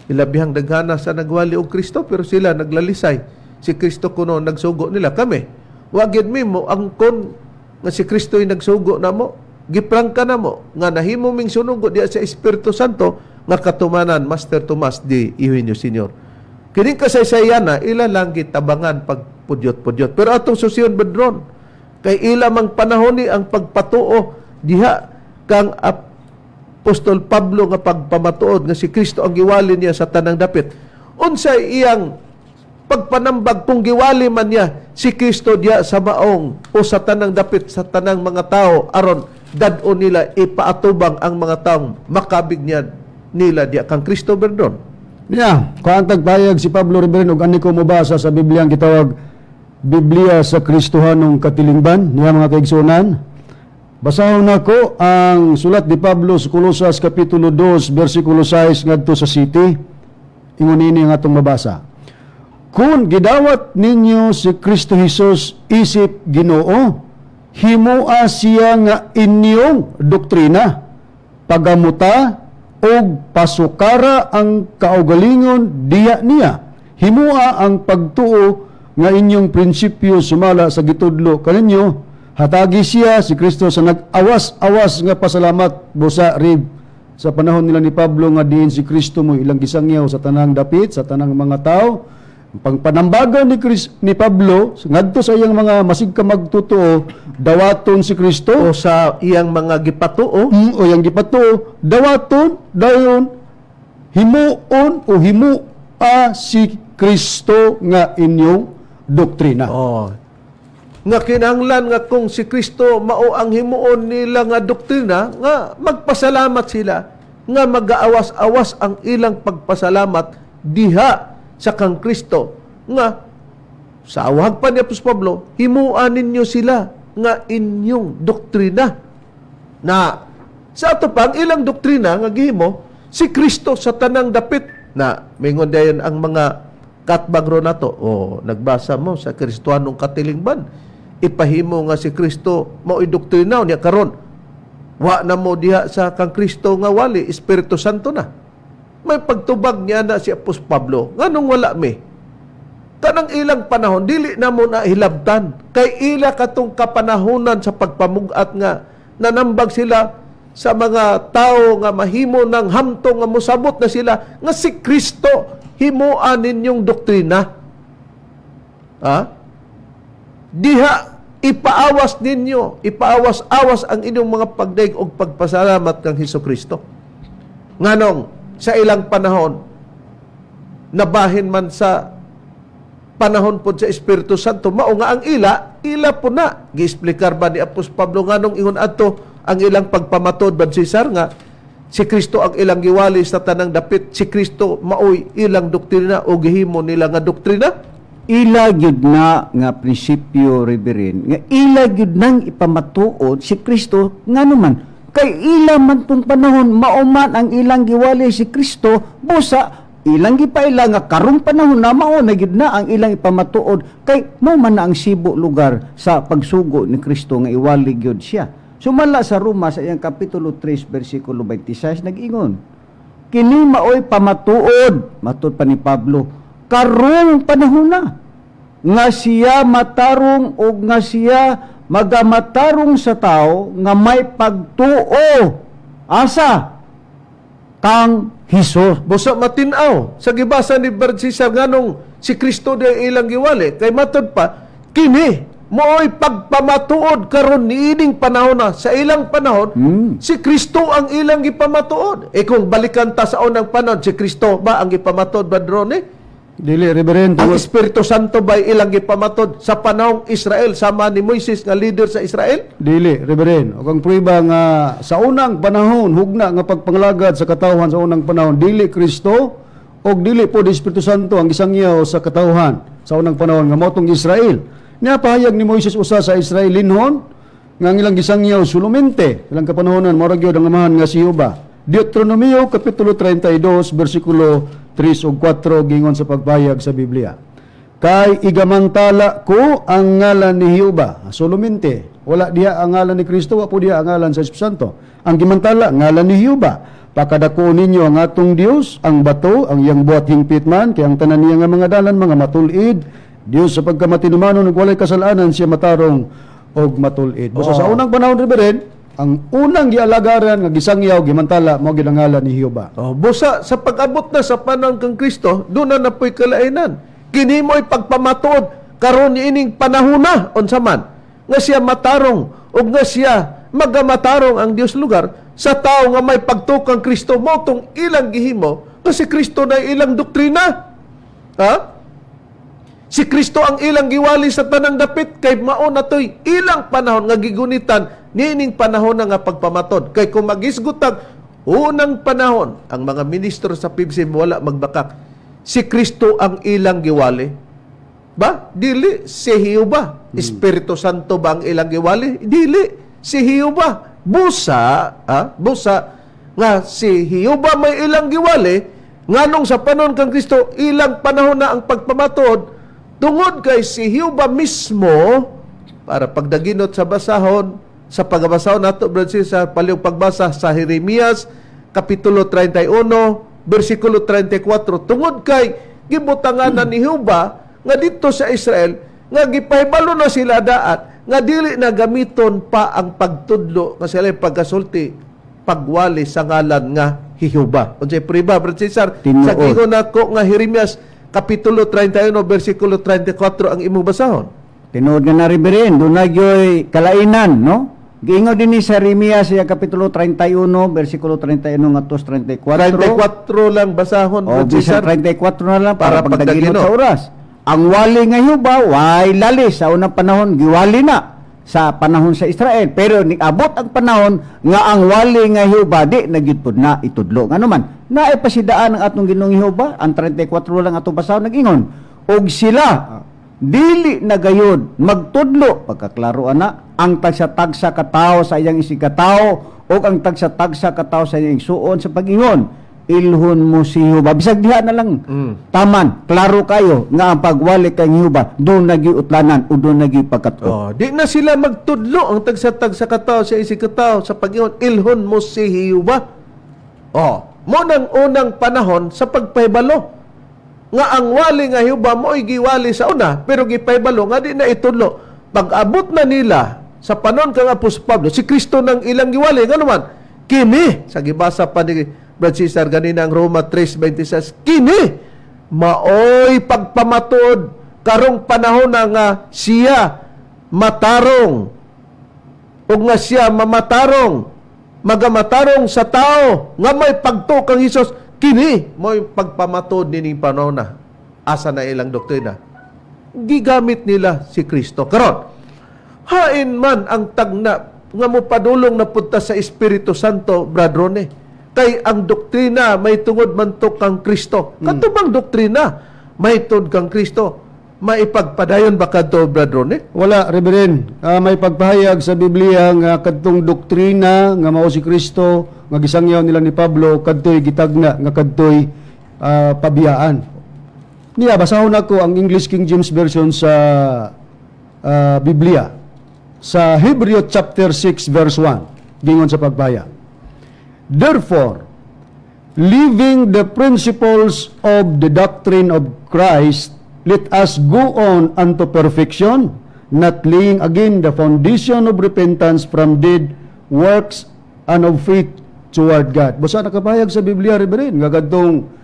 ilabihang daghana sa nagwali og Kristo pero sila naglalisay. Si Kristo kuno nagsugo nila kami. Wa gyud mi mo angkon nga si Kristo'y nagsugo namo. Giprangka namo nga nahimo ming sunugo diya sa Espiritu Santo nga katumanan Master Tomas di Eugenio Senior. Kining kasaysayan na ila lang gitabangan pag pudyot-pudyot. Pero atong susiyon bedron kay ila mang panahon ni ang pagpatuo diha kang Apostol Pablo nga pagpamatuod nga si Kristo ang giwali niya sa tanang dapit. Unsay iyang pagpanambag kung giwali man niya si Kristo diya sa maong o sa tanang dapit, sa tanang mga tao, aron dad-on nila, ipaatubang ang mga taong makabig niya nila diya kang Kristo, Berdon? Niya, kuan tagpayag si Pablo, Reverend, og ani ko mobasa sa Biblia ang gitawag Biblia sa Kristohanong Katilingban niya, mga kaigsuonan. Basahon nako ang sulat ni Pablo sa Kolosas kapitulo 2 bersikulo 6 ngadto sa 7. Ingon ini ang atong mabasa. Kung gidawat ninyo si Kristo Jesus isip Ginoo, himoa siya nga inyong doktrina, pagamuta og pasukara ang kaugalingon diya niya. Himoa ang pagtuo nga inyong prinsipyo sumala sa gitudlo kaninyo. Hatagi siya si Kristo sa nag-awas-awas nga pasalamat. Busa, Rib, sa panahon nila ni Pablo nga diin si Kristo mo ilang gisangyaw sa tanang dapit, sa tanang mga tao, pangpanambagan ni Pablo ngadto sa iyang mga masig ka magtotoo, dawaton si Kristo o sa iyang mga gipatuo. O yang gipatuo, dawaton dayon, himuon o himua si Kristo nga inyong doktrina. Oh. Nga kinahanglan nga kung si Kristo mao ang himuon nila nga doktrina, nga magpasalamat sila, nga magaawas-awas ang ilang pagpasalamat diha sa kang Kristo nga sa awag pa ni Apostol Pablo, himuan ninyo sila nga inyong doktrina, na sa ato pang ilang doktrina nga gihimo si Kristo sa tanang dapit. Na mingon dayon ang mga katbang ro nato, oh, nagbasa mo sa Kristohanong Katilingban, ipahimo nga si Kristo mao'y doktrina niya. Karon wa na mo diha sa kang Kristo nga wali, Espiritu Santo na. May pagtubag niya na si Apostol Pablo, nganong wala mi? Kanang ilang panahon dili na mo na hilabtan kay ila katong kapanahonan sa pagpamugat nga nanambag sila sa mga tao nga mahimo ng hamtong nga mosabot na sila nga si Kristo himuan ninyong doktrina, ha, diha ipaawas ninyo, ipaawas-awas ang inyong mga pagdaig og pagpasalamat kang Hesus Kristo. Nganong sa ilang panahon nabahin man sa panahon pod sa Espiritu Santo, mao nga ang ila ila po na giexplikar ba ni Apostol Pablo nganong ingon adto ang ilang pagpamatod, Brad Cesar, nga si Kristo ang ilang giwali sa tanang dapit, si Kristo maoy ilang doktrina o gihimo nila nga doktrina? Ila gyud na nga prinsipyo, Reverend, nga ila gyud nang ipamatuod si Kristo. Ngano man kay ila man tong panahon, mao man ang ilang giwali si Kristo. Busa ilang gipaila nga karong panahon na mao na gyud na ang ilang ipamatuod kay mao man na ang sibo lugar sa pagsugo ni Kristo nga iwali gyud siya. Sumala sa Roma sa iyang kapitulo 3 bersikulo 26, nag-ingon, "Kini maoy pamatuod," matud pa ni Pablo, "karong panahon na nga siya matarong ug nga siya magamatarong sa tao nga may pagtuo asa kang Hesus." Busa matin-aw sa gibasa ni Brad Cesar nganong si Kristo di ilang giwali kay matud pa kini maoy pagpamatuod karon niining panahon na sa ilang panahon si Kristo ang ilang gipamatuod. Eh kung balikan ta sa unang panahon, si Kristo ba ang gipamatuod ba, Drone? Dili, Reverend. Ang Espiritu Santo ba ilang gipamatuod sa panahong Israel sama ni Moises nga leader sa Israel? Dili, Reverend. Og ang prueba nga sa unang panahon, hugna nga pagpanglagad sa katawhan sa unang panahon, dili Kristo og dili po di Espiritu Santo ang gisangyaw sa katawhan sa unang panahon nga mao tong Israel. Niya pahayag ni Moises usa sa Israelinhon nga ang ilang gisangyaw sulumente ilang kapanahonan mao ra gyud ang Amahan nga si Jehova. Deuteronomio kapitulo 32 bersikulo 3 ug 4, gingon sa pagpahayag sa Biblia, "Kay igamantala ko ang ngalan ni Jehova." Sulumente. Wala diha ang ngalan ni Kristo, wa po diha ang ngalan sa Espiritu Santo. Ang gimantala, ngalan ni Jehova. "Pakadako ninyo ang atong Dios, ang bato, ang iyang buhat hingpit man, kay ang tanan niya nga mga dalan, mga matulid." Dios sa pagkamatinumanon ug walay kasalanan, siya matarong og matul-id. Busa sa unang panahon, Reverend, ang unang gialagaran nga gisangyaw, gimantala, mao gyud ang ngalan ni Jehova. Oh, busa sa pag-abot na sa panahon kang Kristo, doon na napoy kalainan. Kini mo'y pagpamatuod karon ining panahona, unsa man nga siya matarong ug nga siya magamatarong ang Dios lugar sa tao nga may pagtuo kang Kristo, mo tong ilang gihimo kasi Kristo na ilang doktrina. Ha? Si Kristo ang ilang giwali sa tanang dapit kay mao na to'y ilang panahon nga gigunitan niining panahon na nga pagpamatod. Kay kung magisgutag unang panahon, ang mga ministro sa PBCM wala magbakak. Si Kristo ang ilang giwali. Ba? Dili si Jehova. Espiritu Santo ba ang ilang giwali? Dili si Jehova. Busa, ha? Busa nga si Jehova may ilang giwali, nganong sa panahon kang Kristo ilang panahon na ang pagpamatod tungod kay si Jehova mismo. Para pagdaginot sa basahon, sa pagabasahon nato, brother, sa palihog pagbasa sa Jeremias kapitulo 31 bersikulo 34, tungod kay gibutangan na ni Jehova nga dito sa Israel nga gipahibalo na sila daat nga dili na gamiton pa ang pagtudlo nga sila pagkasulti, pagwali sa ngalan nga Jehova. Unsay priba, Brother Cesar? Tinuod. Sa giingon nako nga Jeremias kapitulo 31 bersikulo 34 ang imong basahon. Tinuod nga na, Reverend, doon na gyoy kalainan, no? Giingon din ni sa Jeremias siya kapitulo 31 bersikulo 31 ngadto sa 34. 34 lang basahon, O Brother bisan Cesar. 34 na lang para Para pagdaginot pagdaginot. sa oras. Ang wali nga Jehova, way lali sa unang panahon, giwali na sa panahon sa Israel. Pero niabot ang panahon nga ang wali nga Jehova di na gyud pud na itudlo. Ngano man, naay pasidaan ang atong Ginoong Jehova, ang 34 lang atong basahon, nag-ingon. Og sila dili na gayud magtudlo, pagkaklaro ana, ang tagsa-tagsa ka tawo sa iyang isigkatawo ug ang tagsa-tagsa ka tawo sa iyang igsuon sa pag-ingon, "Ilhon mo si Jehova." Bisag diha na lang taman, klaro kayo nga ang pagwali kay Jehova doon nagiutlanan o doon nagipagkatuo. Oh, di na sila magtudlo ang tagsa-tagsa katao sa isig katao sa pag-ingon, "Ilhon mo si Jehova." Oh, mo nang unang panahon sa pagpahibalo nga ang wali nga Jehova mo'y giwali sa una pero gipahibalo nga di na itudlo. Pag-abot na nila sa panon kang Apostol Pablo, si Kristo nang ilang giwali. Ngano man, kini sa gibasa pa ni Brad Cesar ganina ang Roma 3:26, kini maoy pagpamatuod karong panahon na nga siya matarong ug nga siya mamatarong, magamatarong sa tao nga may pagtuo kang Hesus. Kini mo'y pagpamatuod nining panahon na asa na ilang doktrina, gigamit nila si Kristo. Karon, hain man ang tagna nga mopadulong na punta sa Espiritu Santo, Brad Rone? Kay ang doktrina may tungod man to kang Kristo. Kato bang doktrina may tungod kang Kristo, maipagpadayon ba kadto, Brad Rone? Wala, Reverend. May pagpahayag sa Biblia nga kadtong doktrina nga mao si Kristo nga gisangyaw nila ni Pablo kadtoy gitagna nga kadtoy pabiyaan. Niya basahon nako ang English King James Version sa Biblia. Sa Hebreo chapter 6 verse 1, gingon sa pagpahayag. "Therefore, leaving the principles of the doctrine of Christ, let us go on unto perfection, not laying again the foundation of repentance from dead works and of faith toward God." Basta nakapahayag sa Biblia, Reverend, nga kadtong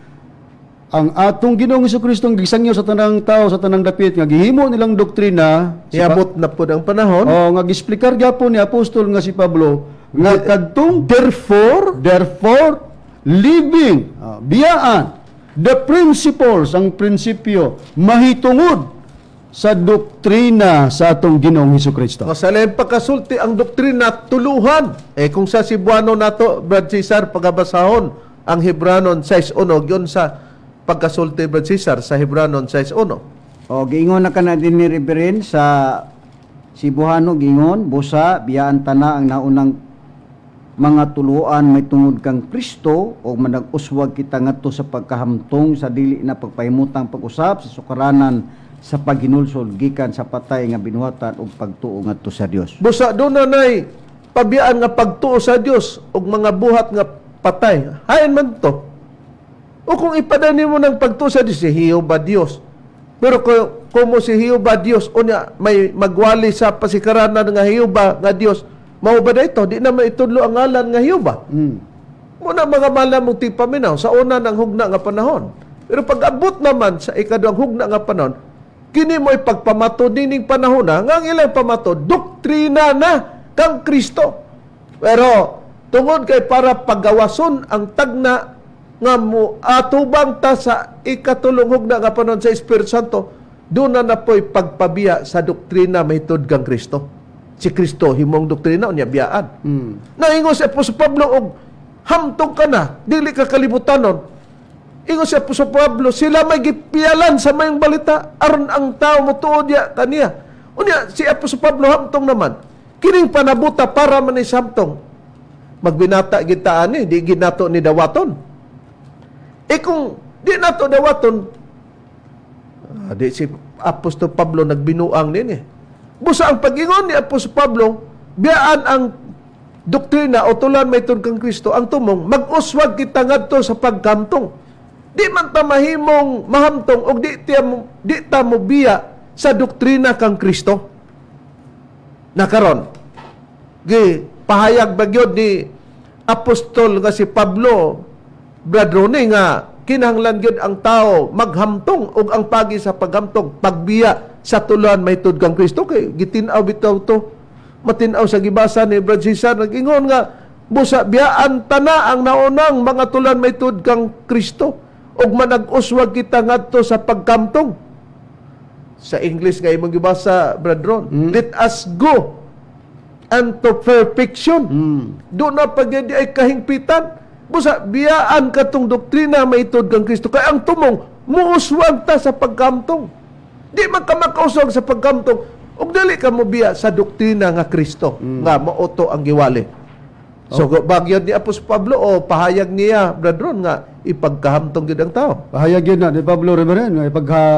ang atong Ginoong Kristo ang gisangyaw sa tanang tao sa tanang dapit nga gihimo nilang doktrina si Niabot na pud ang panahon. Oh, nga gisplikar gyapon ni apostol nga si Pablo nga kadtong Therefore, "Therefore, leaving," biyaan, "the principles," ang prinsipyo, mahitungod sa doktrina sa atong Ginoong Hesus Kristo. Nga sa laing pagkasulti, ang doktrina tuluhan. Eh kung sa Cebuano nato, Brad Cesar, pagabasahon ang Hebranon 6.1, yun sa pagkasulti, Brad Cesar, sa Hebranon 6.1. O giingon na kana din ni Reverend sa Cebuano, gingon, "Busa biyaan tana ang naunang mga tuluan may tungod kang Kristo o manag-uswag kita ngadto sa pagkahamtong sa dili na pagpahimutang pag-usab sa sukaranan sa paghinulsol gikan sa patay nga binuhatan ug pagtuo ngadto sa Dios." Busa doon na nay pabiyaan nga pagtuo sa Dios ug mga buhat nga patay. Hain man to. O kung ipadani mo ng pagtuo sa Dios, si Jehova Dios. Pero kung, Kumo si Jehova Dios, unya may magwali sa pasikaranan nga Jehova nga Dios, mao ba dito? Di na maitudlo ang ngalan nga Jehova. Muna, mga mahal mong tigpaminaw, sa una ng hugna nga panahon. Pero pag abot naman sa ikaduhang hugna nga panahon, kini mo'y pagpamato nining panahon na, nga ang ilang pamato, doktrina na kang Kristo. Pero tungod kay para pagawason ang tagna nga mo atubang ta sa ikatulong hugna nga panahon sa Espiritu Santo, doon na na po'y pagpabiya sa doktrina mahitod kang Kristo. Si Kristo himong doktrina, unya biyaan. Naingon si Apostol Pablo og hamtong ka na, dili ka kalibutanon. Ingon si Apostol Pablo, sila may gipialan sa mayong balita aron ang tao motuo diya kaniya. Unya si Apostol Pablo hamtong naman. Kining panabuta para man ni samtong. Magbinata kita ani, di ginato ni dawaton. Eh kung di nato dawaton, di si Apostol Pablo nagbinuang nini. Busa ang pag-ingon ni Apostol Pablo, biyaan ang doktrina o tulan may kang Kristo, ang tumong, mag-uswag kita ngadto sa pagkamtong. Di man ta mahimong mahamtong og di ta mobiya sa doktrina kang Kristo. Nakaron, gi pahayag ba gyud ni apostol nga si Pablo, Brad Ronnie, nga kinahanglan gyud ang tao maghamtong ug ang pagi sa paghamtong pagbiya sa tuluan mahitod kang Kristo, kay gitin-aw bitaw to, matin-aw sa gibasa ni Brad Cesar, nag-ingon nga busa biyaan tana ang naunang mga tulan mahitod kang Kristo ug manag-uswag kita ngadto sa pagkamtong. Sa English nga imong gibasa, Brad Ron, "Let us go unto perfection." Doon na pag ay kahingpitan. Busa, biyaan katong doktrina maitod kang Kristo. Kaya ang tumong, muuswag ta sa pagkamtong. Di man ka makauswag sa pagkamtong ug dili ka mo biya sa doktrina nga Kristo, nga mauto ang giwali. So, bagyod ni Apostol Pablo o pahayag niya, Brad Ron, nga ipagkahamtong gyud ang tao. Pahayag yun na ni Pablo, Reverend, nga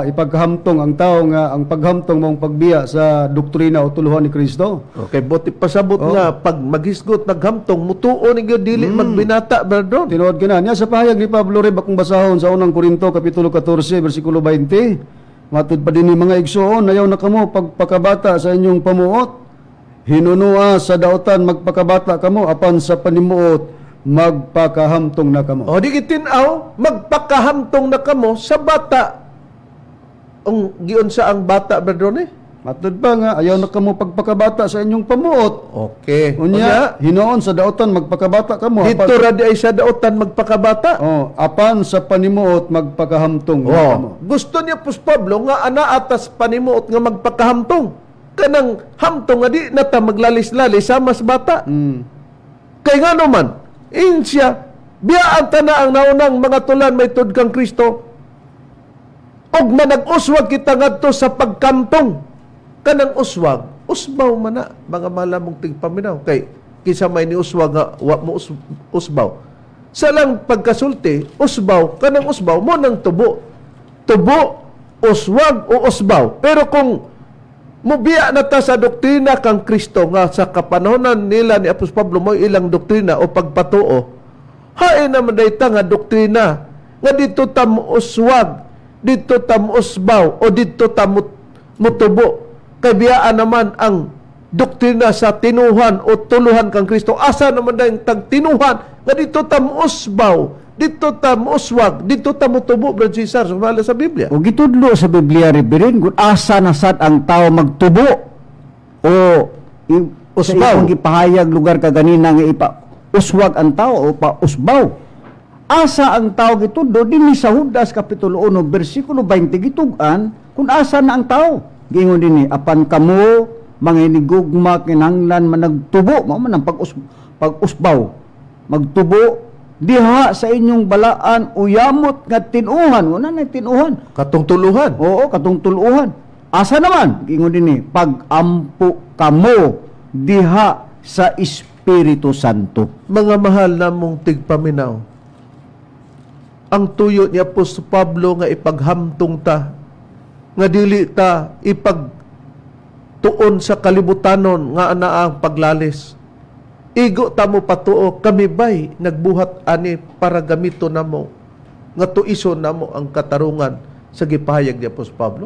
ipagkahamtong ang tao, nga ang paghamtong mong pagbiya sa doktrina o tuluhan ni Kristo. Okay, buti pasabot nga pag maghisgot naghamtong, mutuo ni gyud, dili magbinata, Brad Ron. Tinuod ka na. Niya sa pahayag ni Pablo, Reb, akong basahon sa Unang Korinto, Kapitulo 14, versikulo 20. Matud pa din ni, mga igsoon, ayaw na kamo pagpakabata sa inyong pamuot. Hinunua sa daotan magpakabata kamo, apan sa panimuot magpakahamtong na kamo. O di gitin-aw, magpakahamtong na kamo sa bata. Ang giunsa ang bata, Brad Ron, eh? Matud pa nga, ayaw na kamo pagpakabata sa inyong pamuot. Unya, hinoon sa daotan magpakabata kamo. Dito ra di ay sa daotan magpakabata. Oh, apan sa panimuot magpakahamtong na kamo. Gusto niya pus Pablo nga ana atas panimuot nga magpakahamtong. Kanang hamtong nga di na ta maglalis-lalis sama sa bata. Kay nga naman, insya, biyaan ta na ang naunang mga tulan may tud kang Kristo ug manag-uswag kita ngadto sa pagkamtong. Kanang uswag, usbaw man na, mga malamong tigpaminaw. Kay kinsa may ni uswag nga wa mo usbaw? Sa lang pagkasulti, usbaw, kanang usbaw mo nang tubo. Tubo, uswag o usbaw. Pero kung mubiya na ta sa doktrina kang Kristo nga sa kapanahonan nila ni Apostol Pablo mo ilang doktrina o pagpatuo, hain naman dayta nga doktrina nga dito ta uswag, dito ta usbaw o dito ta mutubo. Kay biyaan naman ang doktrina sa tinuhan o tuluhan kang Kristo. Asa naman dayang tag tinuhan nga dito ta usbaw, dito ta uswag, dito ta mutubo, Brad Cesar, sumala sa Biblia? O gitudlo sa Biblia, Reverend, kung asa na sad ang tao magtubo o sa Usbaw. imong gipahayag lugar kaganina nga ipa uswag ang tao o pausbaw. Asa ang tao gitudlo dinhi sa Judas kapitulo 1 bersikulo 20, gitug-an kung asa na ang tao. Giingon dinhi, "Apan kamo, mga hinigugma, kinahanglan managtubo," mao man ang pag-usbaw. "Magtubo diha sa inyong balaan uyamot nga tinuhan." Una na tinuhan. Katong tuluhan. Oo, katong tuluhan. Asa naman? Ingon dinhi, "Pag-ampo kamo diha sa Espiritu Santo." Mga mahal namong tigpaminaw, ang tuyo ni Apostol Pablo nga ipaghamtong ta, nga dili ta ipagtuon sa kalibutanon nga anaa ang paglalis. Igo ta mo patuo, kami bay nagbuhat ani para gamito namo, nga tuison namo ang katarungan sa gipahayag ni Apostol Pablo.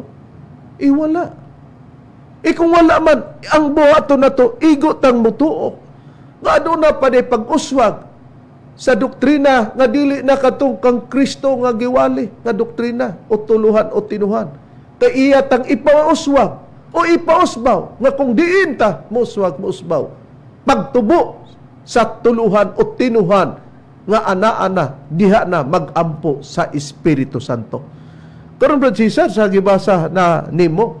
Iwala. E kung wala man, ang buhaton nato, igo tang mutuo. Nga aduna pa di pag-uswag sa doktrina nga dili na katong kang Kristo nga giwali nga doktrina o tuluhan o tinuhan. Kay iya tang ipauswag o ipausbaw nga kung diin ta mouswag mousbaw. Pagtubo sa tuluhan o tinuhan nga ana-ana diha na magampo sa Espiritu Santo. Karon, Brad Cesar, sa gibasa na nimo,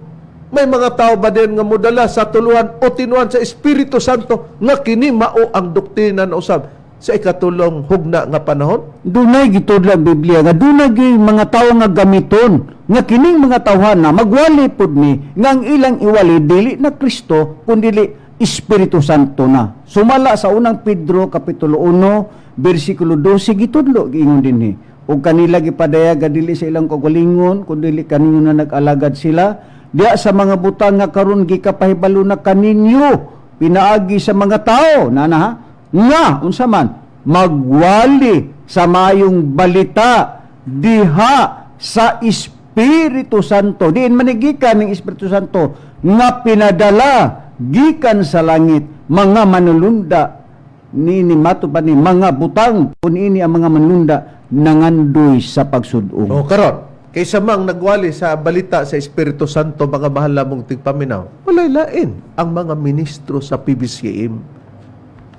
may mga tao ba din nga modala sa tuluhan o tinuhan sa Espiritu Santo nga kini mao ang doktrina na usab sa ikatulong hugna nga panahon? Dunay gitudlo ang Biblia nga dunay gyud mga tawo nga gamiton nga kining mga tawhana magwali pud ni nga ang ilang iwali dili na Kristo kundi Espiritu Santo na. Sumala sa Unang Pedro kapitulo 1 bersikulo 12, gitudlo giingon dinhi, ug kanila gipadayag nga dili sa ilang kaugalingon kundi kaninyo na nag-alagad sila diya sa mga butang nga karon gikapahibalo na kaninyo pinaagi sa mga tao na na ha? Nga unsa man magwali sa mayong balita diha sa Espiritu Santo, diin manigikan ng Espiritu Santo nga pinadala gikan sa langit, mga manulunda ni mato pa ni mga butang kun ini ang mga manulunda nangandoy sa pagsud-ong. O karon, kaysa mang nagwali sa balita sa Espiritu Santo, mga mahal namong tigpaminaw, walay lain ang mga ministro sa PBCM.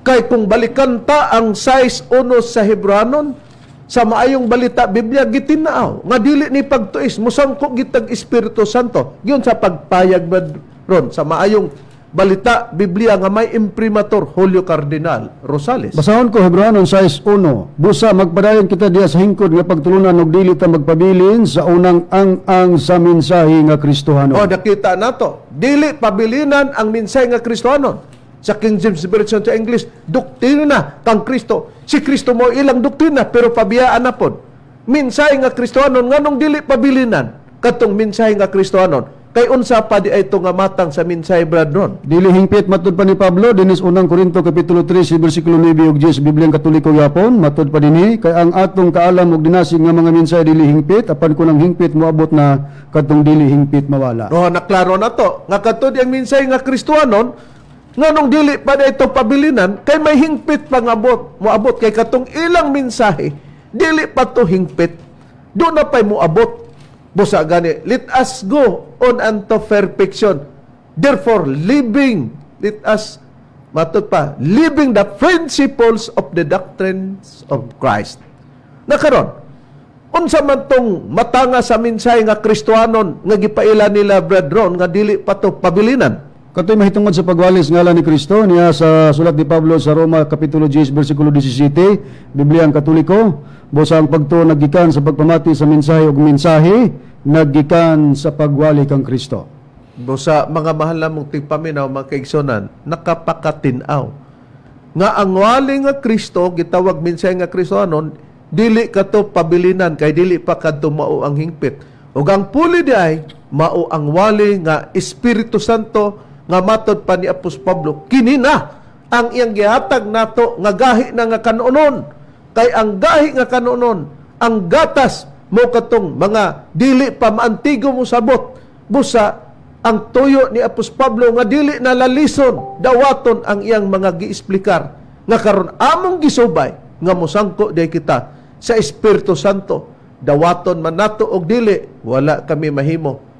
Kay kung balikan ta ang 6:1 sa Hebreanon, sa Maayong Balita Biblia, gitinaaw nga dili ni pagtuis musangko gitag Espiritu Santo. Giyon sa pagpayag ba ron sa Maayong Balita Biblia nga may imprimatur Julio Cardinal Rosales. Basahon ko Hebreanon 6:1. Busa magpadayon kita diha sa hingkod nga pagtulunan ug dili ta magpabilin sa unang ang-ang sa mensahe nga Kristohanon. O, nakita nato. Dili pabilinan ang mensahe nga Kristohanon. Sa King James Version sa English, doktrina kang Kristo. Si Kristo mo ilang doktrina, pero pabiyaan na pod. Mensahe nga Kristohanon, nganong dili pabilinan katong mensahe nga Kristohanon? Kay unsa pa di ay ito nga matang sa mensahe, Brad Ron? Dili hingpit matud pa ni Pablo dinis Unang Korinto kapitulo 3 bersikulo 9 ug 10, Bibliang Katoliko yapon matud pa dinhi, kay ang atong kaalam ug dinasig nga mga mensahe dili hingpit, apan kun ang hingpit moabot na, kadtong dili hingpit mawala. No, naklaro na to. Nga katod ang mensahe nga Kristohanon, nganong dili pa na ito pabilinan, kay may hingpit pa nga abot, moabot kay katong ilang mensahe, dili pa to hingpit. Doon na pa'y moabot. Busa gani, let us go on unto perfection. Therefore, living, let us, matud pa, living the principles of the doctrines of Christ. Nakaron, unsa man tong matanga sa mensahe nga Kristohanon nga gipaila nila, Brad Ron, nga dili pa to pabilinan? Katoy mahitungod sa pagwalis ngalan ni Kristo niya sa sulat ni Pablo sa Roma kapitulo 10 bersikulo 17, Biblia ang Katoliko, busa ang pagtuo naggikan sa pagpamati sa mensahe ug mensahe naggikan sa pagwali kang Kristo. Busa, mga mahal namong tigpaminaw, mga kaigsonan, nakapakatin-aw nga ang wali nga Kristo gitawag mensahe nga Kristohanon, dili kato pabilinan kay dili pa kadto mao ang hingpit. Ug ang puli di ay mao ang wali nga Espiritu Santo nga matod pa ni Apostol Pablo kini na ang iyang gihatag nato nga gahi na nga kanunon, kay ang gahi nga kanunon, ang gatas mo katong mga dili pa maantigo mo sabot. Busa ang tuyo ni Apostol Pablo nga dili na lalison dawaton ang iyang mga giesplikar nga karon among gisubay nga mosangko day kita sa Espiritu Santo. Dawaton man nato og dili, wala kami mahimo.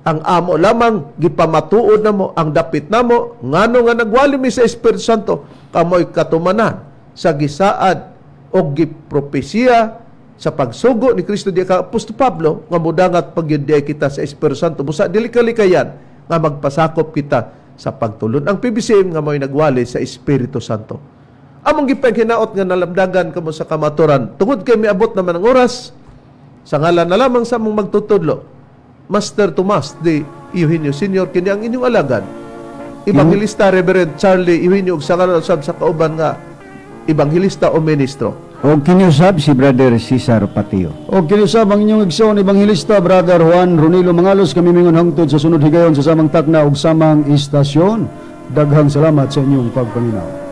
Ang amo lamang gipamatuod namo ang dapit namo ngano nga nagwali mi sa Espiritu Santo, kamoy katumanan sa gisaad og gipropesiya sa pagsugo ni Kristo di ka Apostol Pablo nga mudangat pagyud diay kita sa Espiritu Santo. Busa dili kalikayan nga magpasakop kita sa pagtulon ang PBCM nga mo'y nagwali sa Espiritu Santo. Among gipang-hinaot nga nalamdagan kamo sa kamaturan tungod kay miabot naman ang oras. Sa ngalan na lamang sa among magtutudlo, Master Tomas D. Eugenio Senior, kini ang inyong alagad, Evangelista Reverend Charlie Eugenio, ug sa ngalan usab sa kauban nga evangelista o ministro. O kiniusab si Brother Cesar Patio. O kiniusab ang inyong igsoon Ebanghelista Brother Juan Ronilo Mangalos. Kami mingon hangtod sa sunod higayon sa samang takna ug samang istasyon. Daghang salamat sa inyong pagpaminaw.